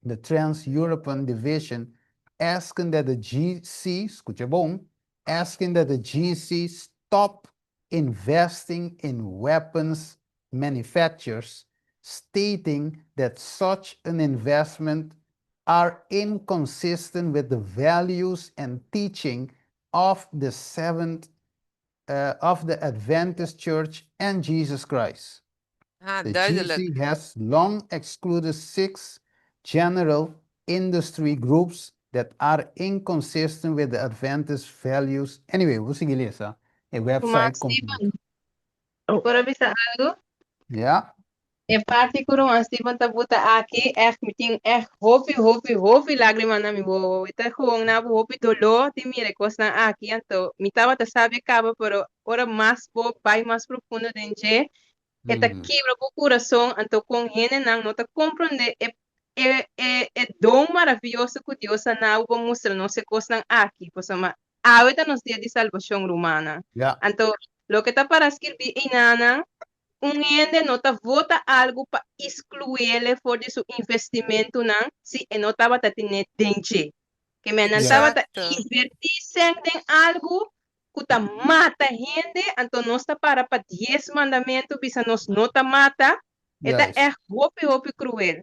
the Trans-European Division asking that the GC, skucha bon, asking that the GC stop investing in weapons manufacturers, stating that such an investment are inconsistent with the values and teaching of the Seventh of the Adventist Church and Jesus Christ. Ah, The duidelijk. GC has long excluded six general industry groups that are inconsistent with the Adventist values. Anyway, bo sigui lesa e website Mark kompleto. Steven, por a bisa algu? Ja. E parti ku ruman Steven ta buta aki, ègt mi tin ègt hopi, hopi, hopi lágrima na mi wowo. E ta gewoon na bo hopi doló di mira e kosnan aki. Anto mi tabata sabi e kaba, pero ora mas bo bai mas profundo den dje, e ta kibra bo kurason. Anto kon hendenan no ta komprondé e e e e don maravioso ku Dios a na bo pa mustra nos e kosnan aki. Pasobra awe ta nos dia di salbashon, rumannan. Anto loke ta para skirbí einanan. Un hende no ta vota algu pa iskluiele for di su investimentunan si e no tabata tine den dje. Ke men nan tabata invertí sèn den algu ku ta mata hende, anto nos ta para pa dies mandamentu bisa nos no ta mata, e ta ègt hopi hopi kruel.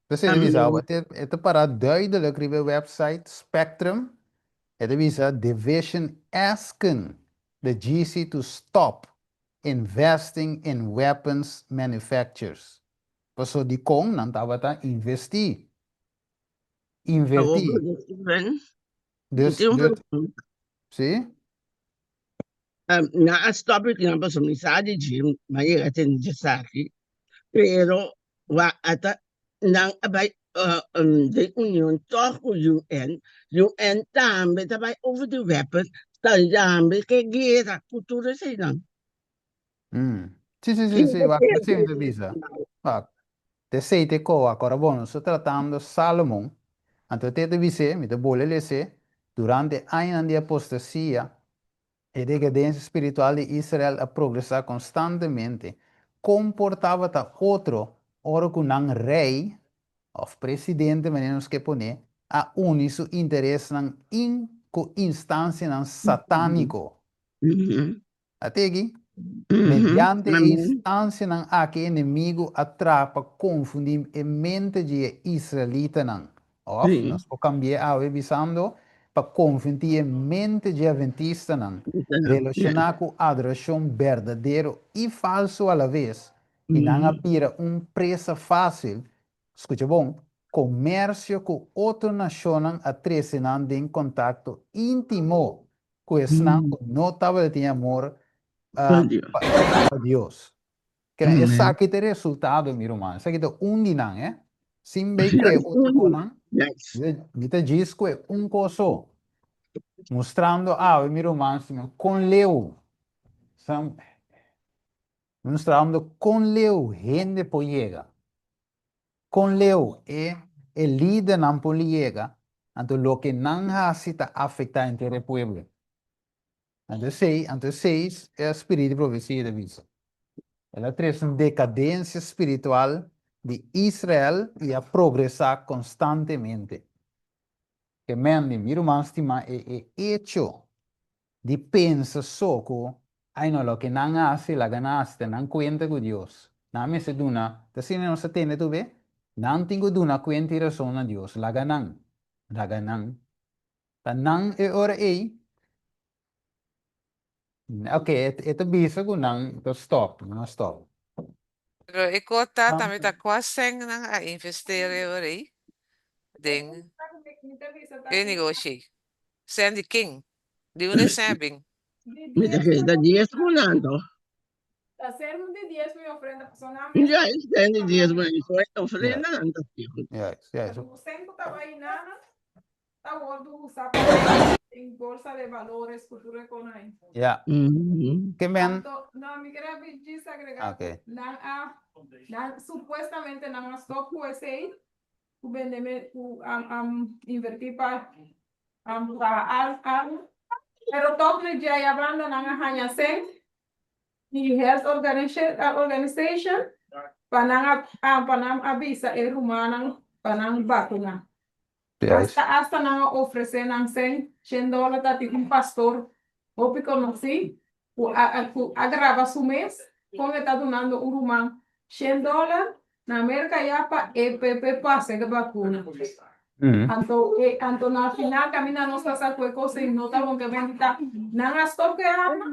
P'esei ta bisa awe, e ta para duidelijk riba e website Spectrum, e ta bisa Division asking the GC to stop investing in weapons manufactures. Paso dikon nan tabata investí? Invertí. Dus, dus, sí? Nan a stop e nan pasobra mi sa di dje, mi a yega tende dje esaki, pero wa ata nan a bai den union tòg ku UN, UN tambe ta bai over di weapon, tambe ke guera ku tur eseinan. Sí, sí, sí, sí, wak, esei mi ta bisa. Wak, ta esei ta e koa. Akora bon, nos ta tratando Salomon, anto te ta bis'é, mi ta bole les'é, durante añanan di apostasia, E dekadensia spiritual di Israel a progresá konstantemente. Kon por tabata otro ora ku nan rei, òf presidente manera nos ke pon'é, a uni su interesnan in ku instansianan satániko? A tegi? Mediante e instansianan aki e enemigu a traha pa konfundí e mente di e israelitanan. Òf, nos por kambi'é awe bisando, pa konfundí e mente dje adventistanan relashoná ku adorashon berdadero i falsu alaves, i nan a bira un presa fásil, skucha bon, komersio ku otro nashonnan a trese nan den kontakto íntimo ku esnan ku no tabata tin amor pa Dios. Kende esaki ta e resultado, mi ruman. Esaki ta un di nan, eh. Sin bay kue otro konan, mi ta djis kue un kos so. Mustrando awe, mi ruman, kon leu, mustrando kon leu hende por yega. Kon leu e e lidernan por yega, anto loke nan hasi ta afektá henter e pueblo. Anto esei, anto esei e spiritu di profesia ta bisa. El a trese un dekadensia spiritual di Israel i a progresá konstantemente. Ke men di mi ruman stimá e e echo di pensa so ku ai no loke nan hasi laga nan hasi ta nan kuenta ku Dios. Nan mester duna, ta asina nos ta tende tur be? Nan tin ku duna kuenta i rason na Dios, laga nan, laga nan. Ta nan e ora ei. Ok, e ta bisa ku nan ta stop, nan a stop. Pero e kota tambe ta kua sèn nan a investeer e ora ei den e negoshi ei. Sèn di ken? Di unda e sèn a bin? Mi ta kere ta diesmo nan to. Ta ser di diesmo i ofrenda pasobra nan mes. Ya, e sèn di diesmo i ofrenda nan ta fiho. Juist, juist. Pasobra sèn ku ta bai nan ta wordu usa pa den bolsa de valores ku tur e kon ai. Ja. Ke men. Anto, no, mi kere a djis agrega ku nan a, nan supuestamente nan a stop ku esei, ku bende me, ku a inverti pa traha algu, pero tòg na dje ayabanda nan a haña sèn di Health Organization pa nan a pa nan a bisa e rumannan pa nan bakuna. Asta asta nan a ofresé nan sèn shen dòler ta tin un pastor hopi konosí ku a ku a graba su mes kon e ta dunando un ruman shen dòler na Merka ya pa e p'e pasa e bakuna. Anto e anto na final kaminda nos ta sa ku e kos ei no ta bon ke bendita nan a stop ku e arma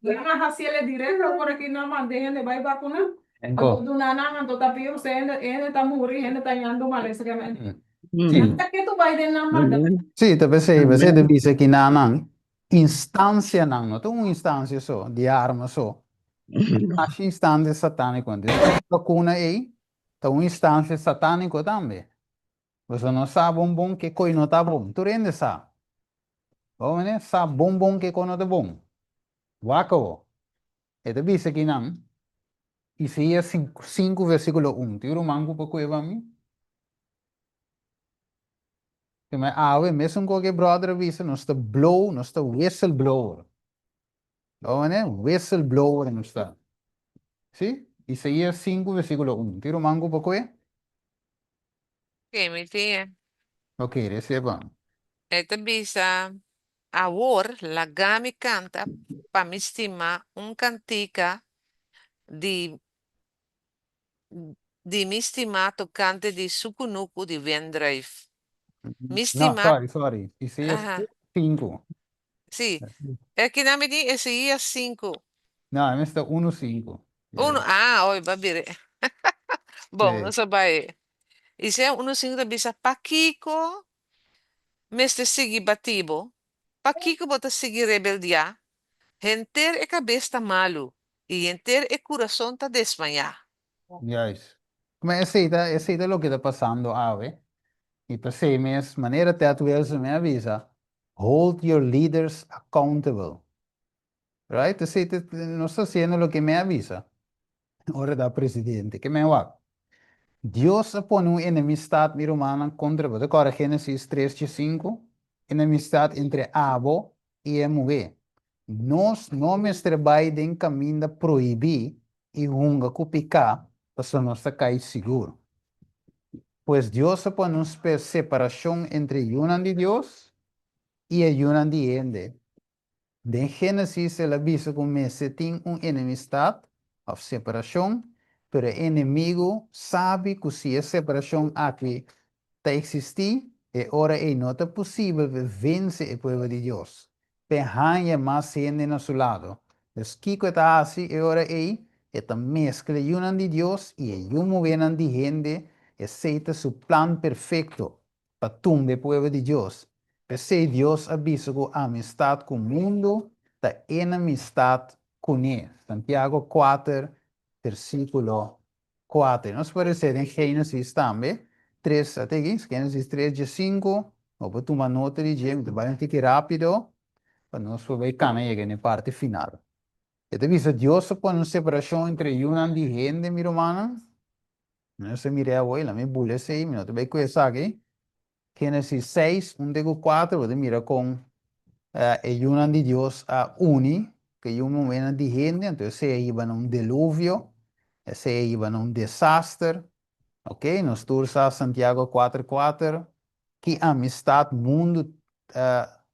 nan a hasi el e direkto por aki nan manda e hende bai bakuna anto duna nan anto ta pior se hende e hende ta muri hende ta yando malesa ke men nan ta ketu bai den nan manda. Sí, ta p'esei, p'esei ta bisa ki nan nan instansianan, no ta un instansia so, di arma so, masha instansia satániko. Entonces, e bakuna ei ta un instansia satániko tambe. Boso no sa bon bon ke koi no ta bon. Tur hende sa. Bo mene sa bon bon ke koi no ta bon. Wak awo. E ta bisa ki nan, Isaías 5 versíkulo 1. Tin ruman ku por koe pa mi? Te mai awe, mesun ku e brother a bisa, nos ta blow, nos ta whistleblower. Bo mene? Whistleblower nos ta. Sí? Isaías 5 versíkulo 1. Tin ruman ku por koe? Ok, mi tin. Ok, rese pa. E ta bisa, Awor laga mi kanta pa mi stimá un kantika di di mi stimá tokante di su kunuku di wendrùif. Mi No, stimá, sorry, sorry. Isaías aha, 5. sí. Aki mi tin Isaías 5. No, e ta 1, 5. 1, ah, oi, b'a bira. Bon, nos a bai. Isaías 1, 5 ta bisa, Pakiko mester sigui bati bo? Pakiko bo ta sigui rebeldiá? Henter e kabes ta malu i henter e kurason ta desmayá. Juist. Ma esei ta loke ta pasando awe. I p'esei mes, manera Ted Wilson a bisa, hold your leaders accountable. Right? Esei ta, nos ta hasiendo loke mi a bisa. Ora ta presidente. Ke men wak? Dios a pone un enemistat, mi rumannan, kontra bo. Ta kòrda Génesis 3 5? Enemistat entre abo i e muhé. Nos no mester bai den kaminda prohibí i hunga ku piká, pasobra nos ta kai sigur. Pues Dios a pone un separashon entre yunan di Dios i e yunan di hende. Den Génesis el a bisa ku mester tin un enemistat, òf separashon, pero e enemigu sabi ku si e separashon aki ta eksistí, e ora ei no ta posibel pa e vense e pueblo di Dios, pa e haña mas hende na su lado. Dus kiko e ta hasi e ora ei? E ta meskla e yunan di Dios i e yu muhénan di hende, esei ta su plan perfekto pa tumba e pueblo di Dios. P'esei Dios a bisa ku amistat ku mundu ta enemistat kuné. Santiago kuater, versíkulo 4. Nos por esei den Génesis tambe, 3, ata aki, Génesis 3 15, bo por tuma nota di dje, mi ta bai un tiki rápido pa nos por bai kana yega na e parti final. E ta bisa Dios a pone un separashon entre yunan di hende, mi rumannan. Mi no sa mir'é awor, la mi bula esei, mi no ta bai ku esaki. Génesis 6, 1 te ku 4, bo ta mira kon e yunan di Dios a uni ku e yu muhénan di hende, anto esei a hiba na un deluvio, esei a hiba na un desaster. Ok, nos tur sa Santiago 4, 4, ki amistat mundu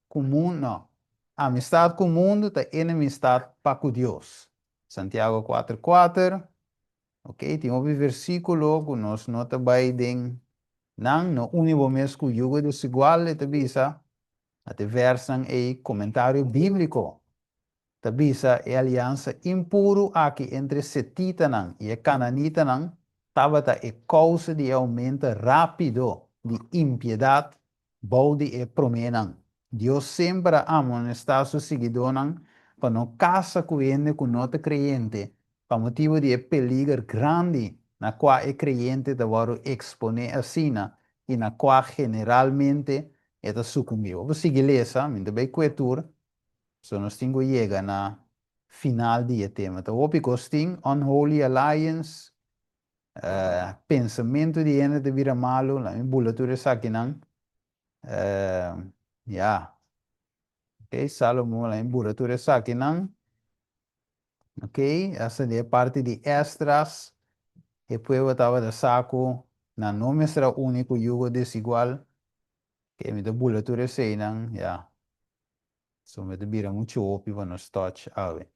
ku mundu, no, amistat ku mundu ta enemistat pa ku Dios. Santiago 4, 4, Ok, tin hopi versíkulo ku nos no ta bai den nan. No uni bo mes ku yugo desigual, e ta bisa. Ata e vèrsnan ei, komentario bíbliko ta bisa e aliansa impuru aki entre setitanan i e kananitanan tabata e kousa di e oumento rápido di impiedat bou di e proménan. Dios semper a amonestá su siguidónan pa no kasa ku hende ku no ta kreyente pa motibu di e peliger grandi na kua e kreyente ta wòrdu eksponé asina i na kua generalmente e ta sukumbí. Bo por sigui lesa, mi no ta bai kue tur, pasobra nos tin ku yega na final di e tema. Ta hopi kos tin, unholy alliance, Pensamentu di hende ta bira malu, laat mi bula tur esakinan. Ya. Ok, Salomon, laat mi bula tur esakinan. Ok, esta di e parti di Esdras. E pueblo tabata sa ku nan no mester a uni ku yugo desigual. Ok, mi ta bula tur eseinan, ya. So mi ta bira muchu hopi pa nos touch awe.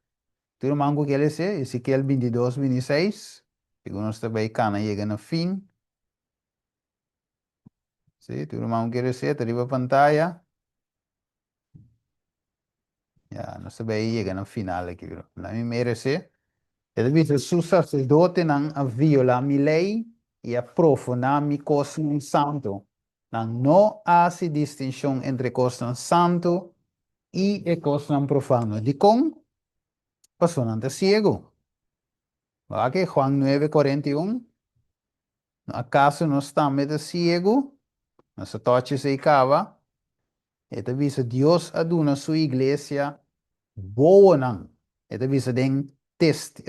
Tur ruman ku kel esei, Ezekiel 22, 26, sigun nos ta bai kana yega na fin. Sí, tur ruman ku kel esei ta riba pantaya. Ya, nos ta bai yega na final aki. La mi mira esei. E ta bisa, Su saserdotenan a violá mi lei i a profaná mi kosnan santu. Nan no a hasi distinshon entre kosnan santu i e kosnan profano. Dikon? Pasobra nan ta siegu. Wak e Juan nuebe 41. No akaso nos tambe ta siegu? Nos a tochi esei kaba. E ta bisa Dios a duna su iglesia wowonan. E ta bisa den test,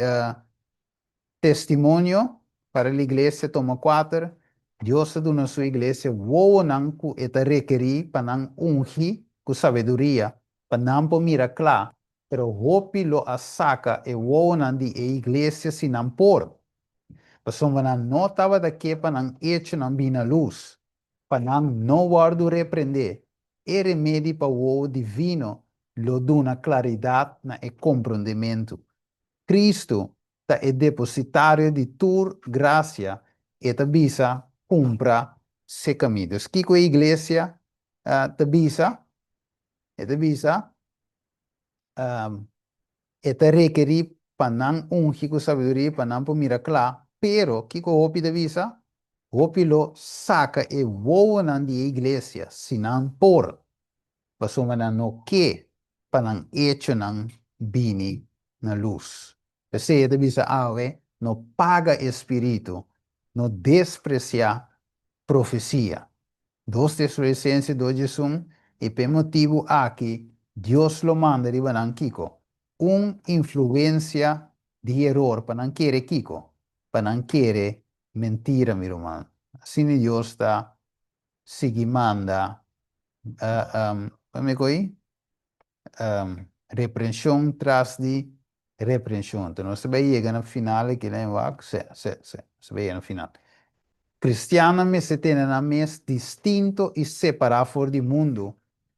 Testimonio para la Iglesia toma kuater, Dios a duna su iglesia wowonan ku e ta rekerí pa nan ungi ku sabiduria, pa nan por mira kla. Pero hopi lo a saka e wowonan di e iglesia si nan por, pasobra nan no tabata ke pa nan echonan bini na lus, pa nan no wòrdu reprendé. E remedi pa wowo divino lo duna klaridat na e komprondementu. Kristu ta e depositario di tur grasia, e ta bisa, Kumpra seka mi. Dus kiko e iglesia ta bisa? E ta bisa, E ta rekerí pa nan ungi ku sabiduria pa nan por mira kla, pero kiko hopi ta bisa? Hopi lo saka e wowonan di e iglesia si nan por, pasobra nan no ke pa nan echonan bini na lus. P'esei e ta bisa awe, no paga e spiritu, no despresiá profesia. 2 Tesalonicense 2 11, I p'e motibu aki Dios lo manda riba nan kiko? Un influensia di eror pa nan kere kiko? Pa nan kere mentira, mi ruman. Asina Dios ta sigui manda, Reprenshon tras di reprenshon. Enton nos ta bai yega na final aki la wak? Sí, sí, sí, nos ta bai yega na final. Kristiannan mester tene nan mes distinto i separá for di mundu,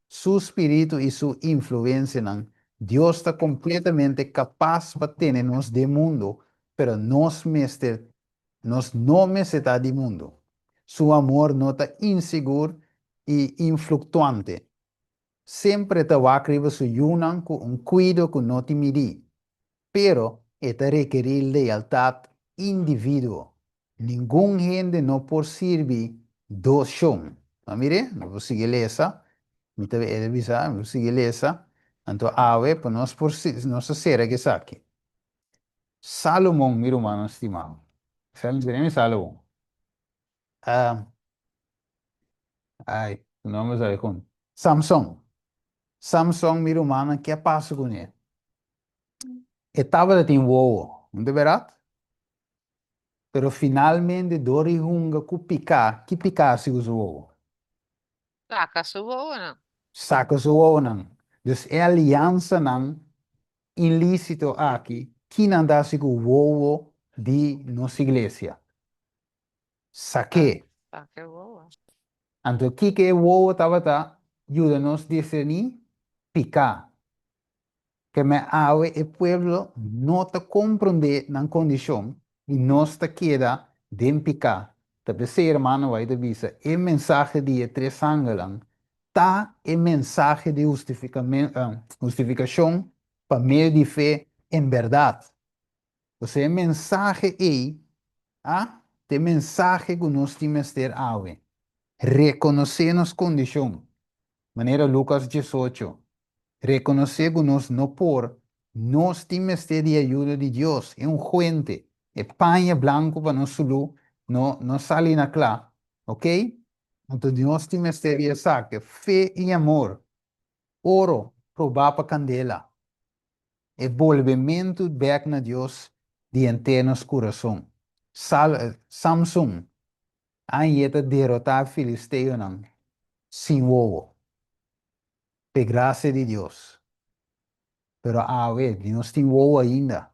su spiritu i su influensianan. Dios ta kompletamente kapas pa tene nos den mundu, pero nos mester nos no mester ta di mundu. Su amor no ta insigur i influktuante. Semper e ta wak riba su yunan ku un kuido ku no tin midí. Pero e ta rekerí lealtat individuo. Ningun hende no por sirbi dos shon. A mir'é? Mi por sigui lesa. Mi ta e ta bisa, mi por sigui lesa. Anto awe pa nos por nos ta sera ku esaki. Salomon, mi rumannan stimá. Sa mi Salomon. Ai, su nomber sali con. Samson. Samson, mi rumannan, ke a pasa kuné? E tabata tin wowo, no ta berat? Pero finalmente dor di hunga ku piká, ki piká a sigu su wowo? Saka su wowonan. Saka su wowonan. Dus e aliansanan ilísito aki, kinan ta hasi ku wowo di nos iglesia? Sak'é. Saka e wowo. Anto kiko e wowo tabata yuda nos diserní? Piká. Keme awe e pueblo no ta komprondé nan kondishon i nos ta keda den piká. Ta p'esei hermano White ta bisa e mensahe di e tres angelnan ta e mensahe di hustifikashon pa medio di fe en bèrdat. Osea e mensahe ei a ta e mensahe ku nos tin mester awe. Rekonosé nos kondishon, manera Lukas 18, rekonosé ku nos no por, nos tin mester di ayuda di Dios, e unguente, e paña blanku pa nos sulu no no sali na kla, ok? Anto nos tin mester di esaki, fe i amor, oro probá pa kandela. E bolbementu bek na Dios di henter nos kurason. Sal, Samson a yeta derotá filisteonan sin wowo, p'e grasia di Dios. Pero awe, nos tin wowo ainda.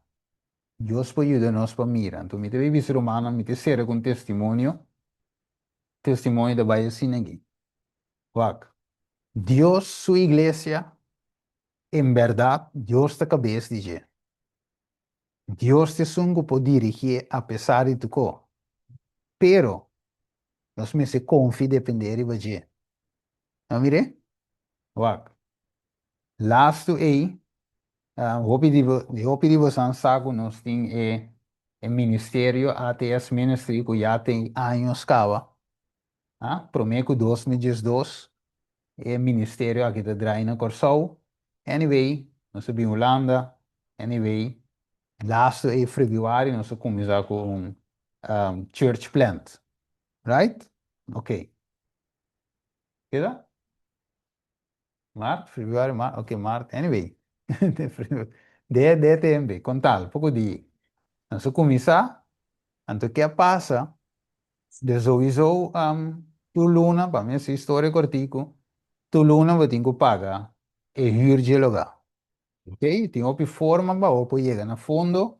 Dios por yuda nos pa mira. Anto mi ta bai bisa rumannan, mi ta sera ku un testimonio. Testimonio ta bai asina aki. Wak, Dios su iglesia En bèrdat, Dios ta kabes di dje. Dios ta esun ku por dirigié apesar di tur ko. Pero, nos mester konfia i dependé riba dje. No mir'é? Wak. Lastu ei, hopi di bo, hopi di bosan sa ku nos tin e e ministerio ATS Ministry ku ya tin años kaba. A Promé ku 2012 e ministerio aki ta drai na Kòrsou. Anyway, nos a bin Hulanda. Anyway, lastu e febrüari nos a kuminsá ku un church plant. Right? Ok. Keda? Mart, febrüari, mart, ok, mart, anyway. De de tembe, kontal, poko di. Nos a kuminsá, anto ke a pasa? De souiso tur luna, pa mi hasi historia kortiku, tur luna bo tin ku paga e hür dje lugá. Ok, tin hopi forma pa bo por yega na fondo.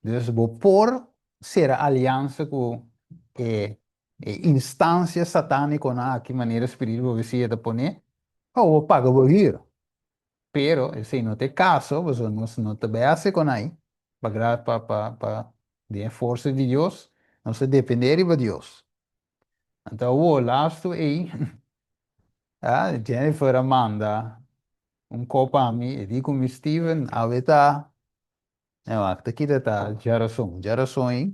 Dus bo por sera aliansa ku e e instansia satánikonan aki manera Spiritu di Profesia ta pone pa bo paga bo hür. Pero esei no ta e kaso, pasobra nos no ta bai hasi kon ai pa gra pa pa pa den e forsa di Dios, nos ta dependé riba Dios. Anto awor lastu ei ah Jennifer a manda un kop pa mi, e di ku mi Steven awe ta e wak ta kita ta djarason, djarason ei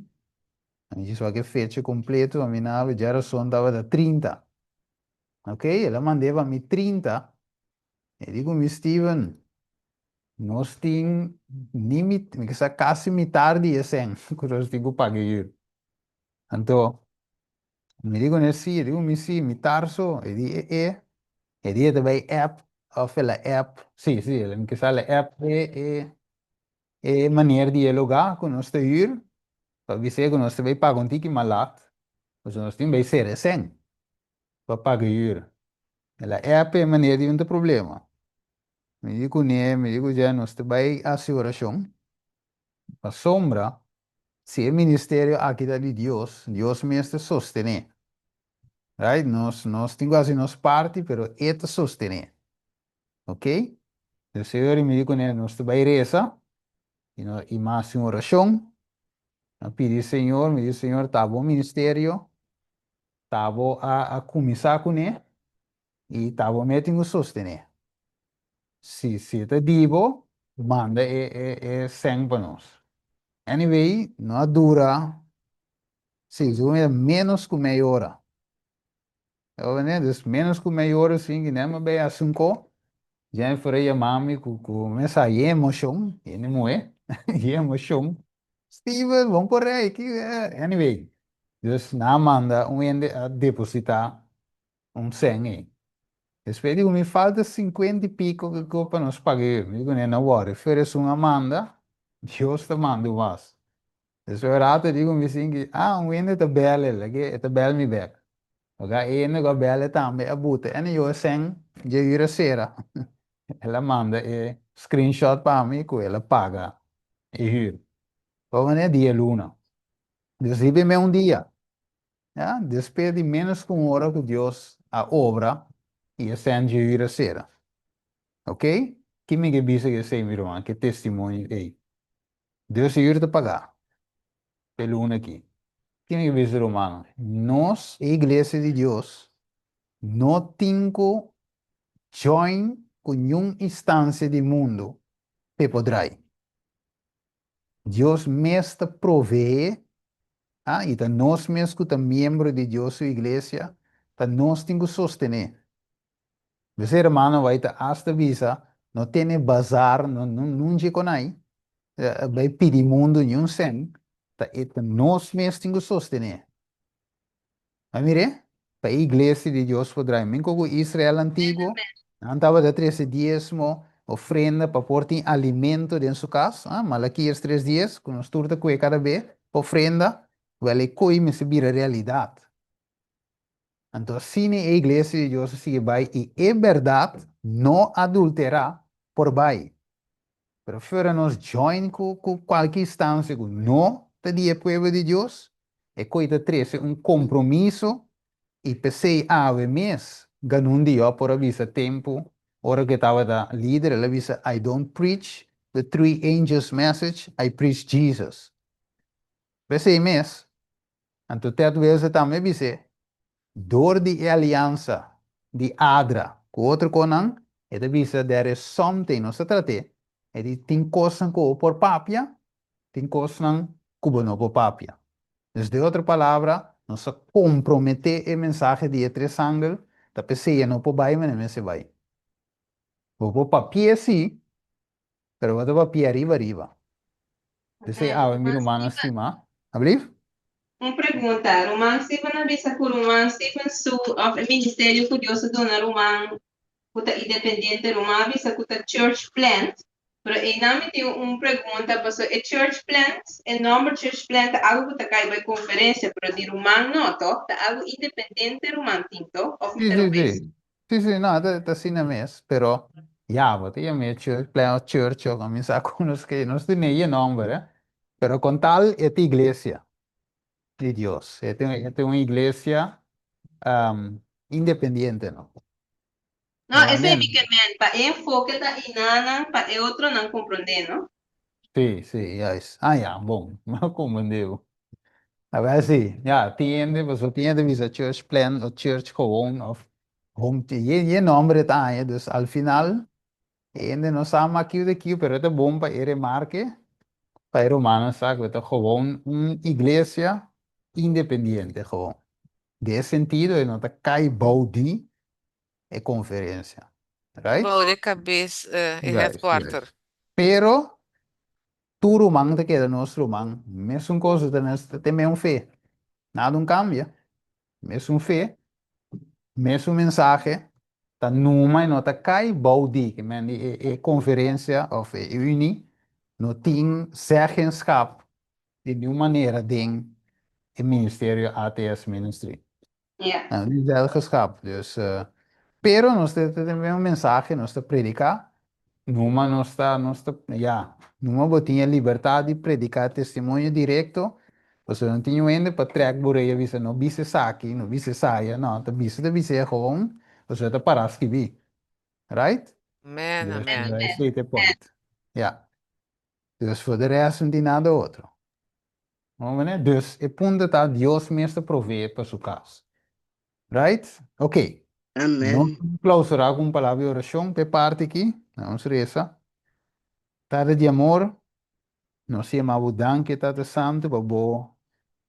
mi djis wak e fecha kompleto mi na awe djarason tabata 30 ok el a mand'é pa mi 30 e di ku mi Steven nos tin ni mi mi ke sa kasi mitar di e sèn ku nos tin ku paga e hür anto Mi di kuné sí, e di ku mi sí, mi tar so, e di e e, e di e ta bai app òf el a app, sí, sí, el a mi kisa el a app e e e manier di e lugá ku nos ta hür, pa bis'é ku nos ta bai paga un tiki mas lat, pasobra nos tin bai sera e sèn pa paga hür. El a app e manier di un ta problema. Mi di kuné, mi di ku dje nos ta bai hasi orashon. Pasobra si e ministerio aki ta di Dios, Dios mes ta sostené. Right? Nos, nos tin ku hasi nos parti, pero E ta sostené. Ok? Entonces Señor mi di kuné, nos ta bai resa, i no, i mi hasi un orashon, mi a pidi Señor, mi di, Señor, ta bo ministerio, ta bo a, a kuminsá kuné, i ta bo mes tin ku sostené. Si si ta di bo, manda e e e sèn pa nos. Anyway, no a dura, si, si bo mira ménos ku mei ora. Bo mira, dus ménos ku mei ora sin ki nan a bai hasi un ko, Jennifer a yama mi ku ku mesa yen emoshon, hende muhé, yen emoshon, Steven, bon korei, ki anyway, dus nan a manda un hende a depositá un sèn ei. Despues di ku mi falta sinkuenta i piko kiko pa nos paga e mi di kuné no wòri, fer esun a manda, Dios ta manda un mas. Despues un rato di ku mi sinti, ah un hende ta bèl el, e ta bèl mi bèk. Oga e hende ku a bèl e tambe a buta ene yo e sèn dje hür a sera. El a manda e screenshot pa mi ku el a paga e hür. Por manera di e luna. Dus riba e mes un dia. Ya, despues di ménos ku un ora ku Dios a obra i e sèn dje hür a sera. Ok? Ki mi ke bisa ku esei, mi ruman, ku e testimonio ei? Dios e hür ta pagá p'e luna aki. Ki mi ke bisa, rumannan? Nos, e iglesia di Dios, no tin ku join ku niun instansia di mundu p'e por drai. Dios mes ta proveé, a, i ta nos mes ku ta miembro di Dios su iglesia, ta nos tin ku sostené. P'esei hermano bai ta asta bisa, no tene bazar, no no nunchi kon ai, bai pidi mundu niun sèn, ta e ta nos mes tin ku sostené. A mir'é? Pa e iglesia di Dios por drai. Min ku Israel antiguo, nan tabata trese diesmo, ofrenda pa por tin alimento den su kas. Ah, Malakias 3:10, ku nos tur ta kue kada be, ofrenda, wèl e koi mester bira realidat. Anto asina e iglesia di Dios a sigui bai i e bèrdat no adulterá por bai. Pero fuera nos join ku ku kualke instansia ku no ta di e pueblo di Dios, e koi ta trese un kompromiso i p'esei awe mes Ganun di Job por a bisa tempu ora ku e tabata lider el a bisa I don't preach the three angels message, I preach Jesus. P'esei mes Anto Ted Wilson tambe a bis'é, Dor di e aliansa di ADRA ku otro konan, e ta bisa there is something, nos ta trat'é, e di tin kosnan ku bo por papia, tin kosnan ku bo no por papia. Dus den otro palabra, nos a komprometé e mensahe di e tres angel, ta p'esei e no por bai manera mester bai. Bo por papi'é sí, Pero bo ta papia riba riba. P'esei awe mi rumannan stimá. Ablief? Un pregunta, Ruman Steven a bisa ku Ruman Steven su òf e ministerio ku Dios a duna ruman ku ta independiente, ruman a bisa ku ta church plant, pero einan mi tin un pregunta pasobra e church plant, e nòmber church plant ta algu ku ta kai bai konferensia, pero di ruman no, tòg? Ta algu independente ruman tin, tòg? Òf mi Sí, ta sí, robes? sí. Sí, sí, no, ta, ta asina mes, pero Ya, bo ta yam'é church plan of church o mi sa ku nos ke nos tene e nomber, eh. Pero kon tal e ta iglesia di Dios. E ta e ta un iglesia um, independiente, no. No, esei mi ke men, pa e enfoke ta inanan pa e otronan komprondé, no? Sí, sí, juist. Ah ja, bon, mi a komprendé bo. A ver si, ja, tin hende, pasobra tin hende bisa church plan o church gewoon of home church, ye ye nomber e ta haña, dus al final e hende no sa mas kiu ta kiu, pero e ta bon pa e remarke, pa e rumannan sa ku e ta gewoon un iglesia independiente gewoon. Den e sentido e no ta kai bou di e konferensia, right? Bou di kabes, e Juist, headquarter. juist. Pero tur ruman ta keda nos ruman, mesun kos ta nos ta tin mesun fe, nada un kambia, mesun fe, mesun mensahe, ta numa i no ta kai bou di, ke men di e e konferensia òf e unie no tin zeggenschap di niun manera den e ministerio ATS Ministry. Ja. No tin zeggenschap, dus pero nos ta ta tin un mensahe nos ta prediká, numa nos ta nos ta ya, numa bo tin e libertat di prediká testimonio direkto, pasobra no tin niun hende pa trèk bo rei a bisa no bisa esaki, no bisa esaya, no, ta bisa ta bis'é gewoon pasobra ta pará skibí, right? Amen, Dus amen. esei ta e point, ya. Dus for de rest no tin nada otro. Dus e punto ta Dios mes ta proveé pa su kas. Right? Ok. Amen. Nos ta clausura cu un palabra di oracion p'e parti aki. Nos reza. Tata di amor, nos yama bo danki, Tata Santu, pa bo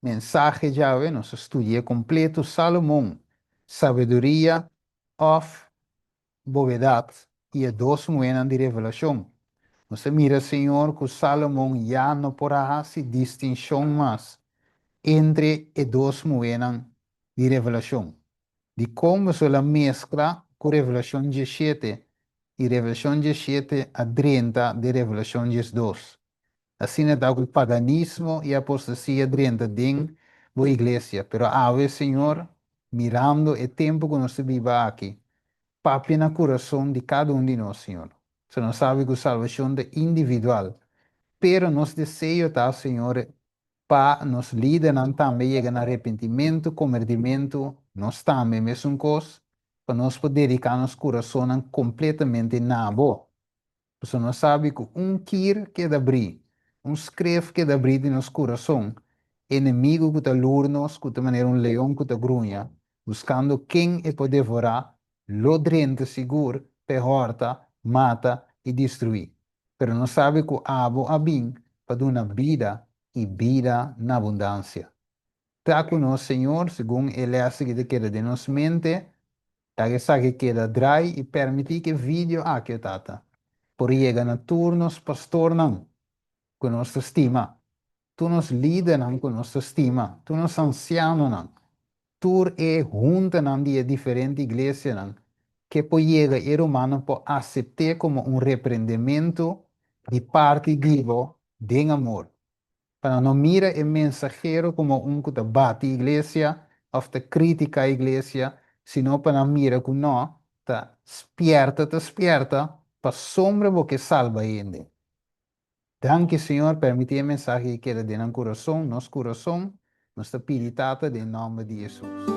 mensahe djawe. Nos a studia completo Salomon, sabiduria of bobedat i e dos muhénan di Revelashon. Nos a mira, Señor, ku Salomon ya no por a hasi distinshon mas entre e dos muhénan di Revelashon. Dikon boso el a meskla ku Revelashon diesshete i Revelashon diesshete a drenta den Revelashon 12? Asina ta ku paganismo i apostasia drenta den bo iglesia. Pero awe, Señor, mirando e tempu ku nos ta biba aki, papia na kurason di kada un di nos, Señor. So nos sabi ku salbashon ta individual, pero nos deseo ta, Señor, pa nos lidernan tambe yega na arepentimentu, komertimentu, nos tambe mesun kos, pa nos por dediká nos kurasonnan kompletamente na Bo. Pasobra nos sabi ku un kir keda brí, un skref keda brí den nos kurason, enemigu ku ta lur nos, ku ta manera un leon ku ta gruña, buskando ken e por devorá, lo drenta sigur p'e hòrta, mata i destruí. Pero nos sabi ku abo a bin pa duna bida i bida na abundansia. Ta ku nos, Señor, segun e lès aki ta keda den nos mente, laga esaki keda drai i permití ku e video aki, o Tata, por yega na tur nos pastornan ku nos ta stima, tur nos lidernan ku nos ta stima, tur nos ansianonan, tur e huntanan di e diferente iglesianan, ke por yega i e rumannan por asept'é komo un reprendementu di parti di bo den amor. Pa nan no mira e mensahero komo un ku ta bati iglesia òf ta kritiká iglesia, sino pa nan mira ku no ta spièrta ta spièrta pasobra bo ke salba hende. Danki Señor, permití e mensahe ei keda den nan kurason, nos kurason. Nos ta pidi Tata den nòmber di Hesus.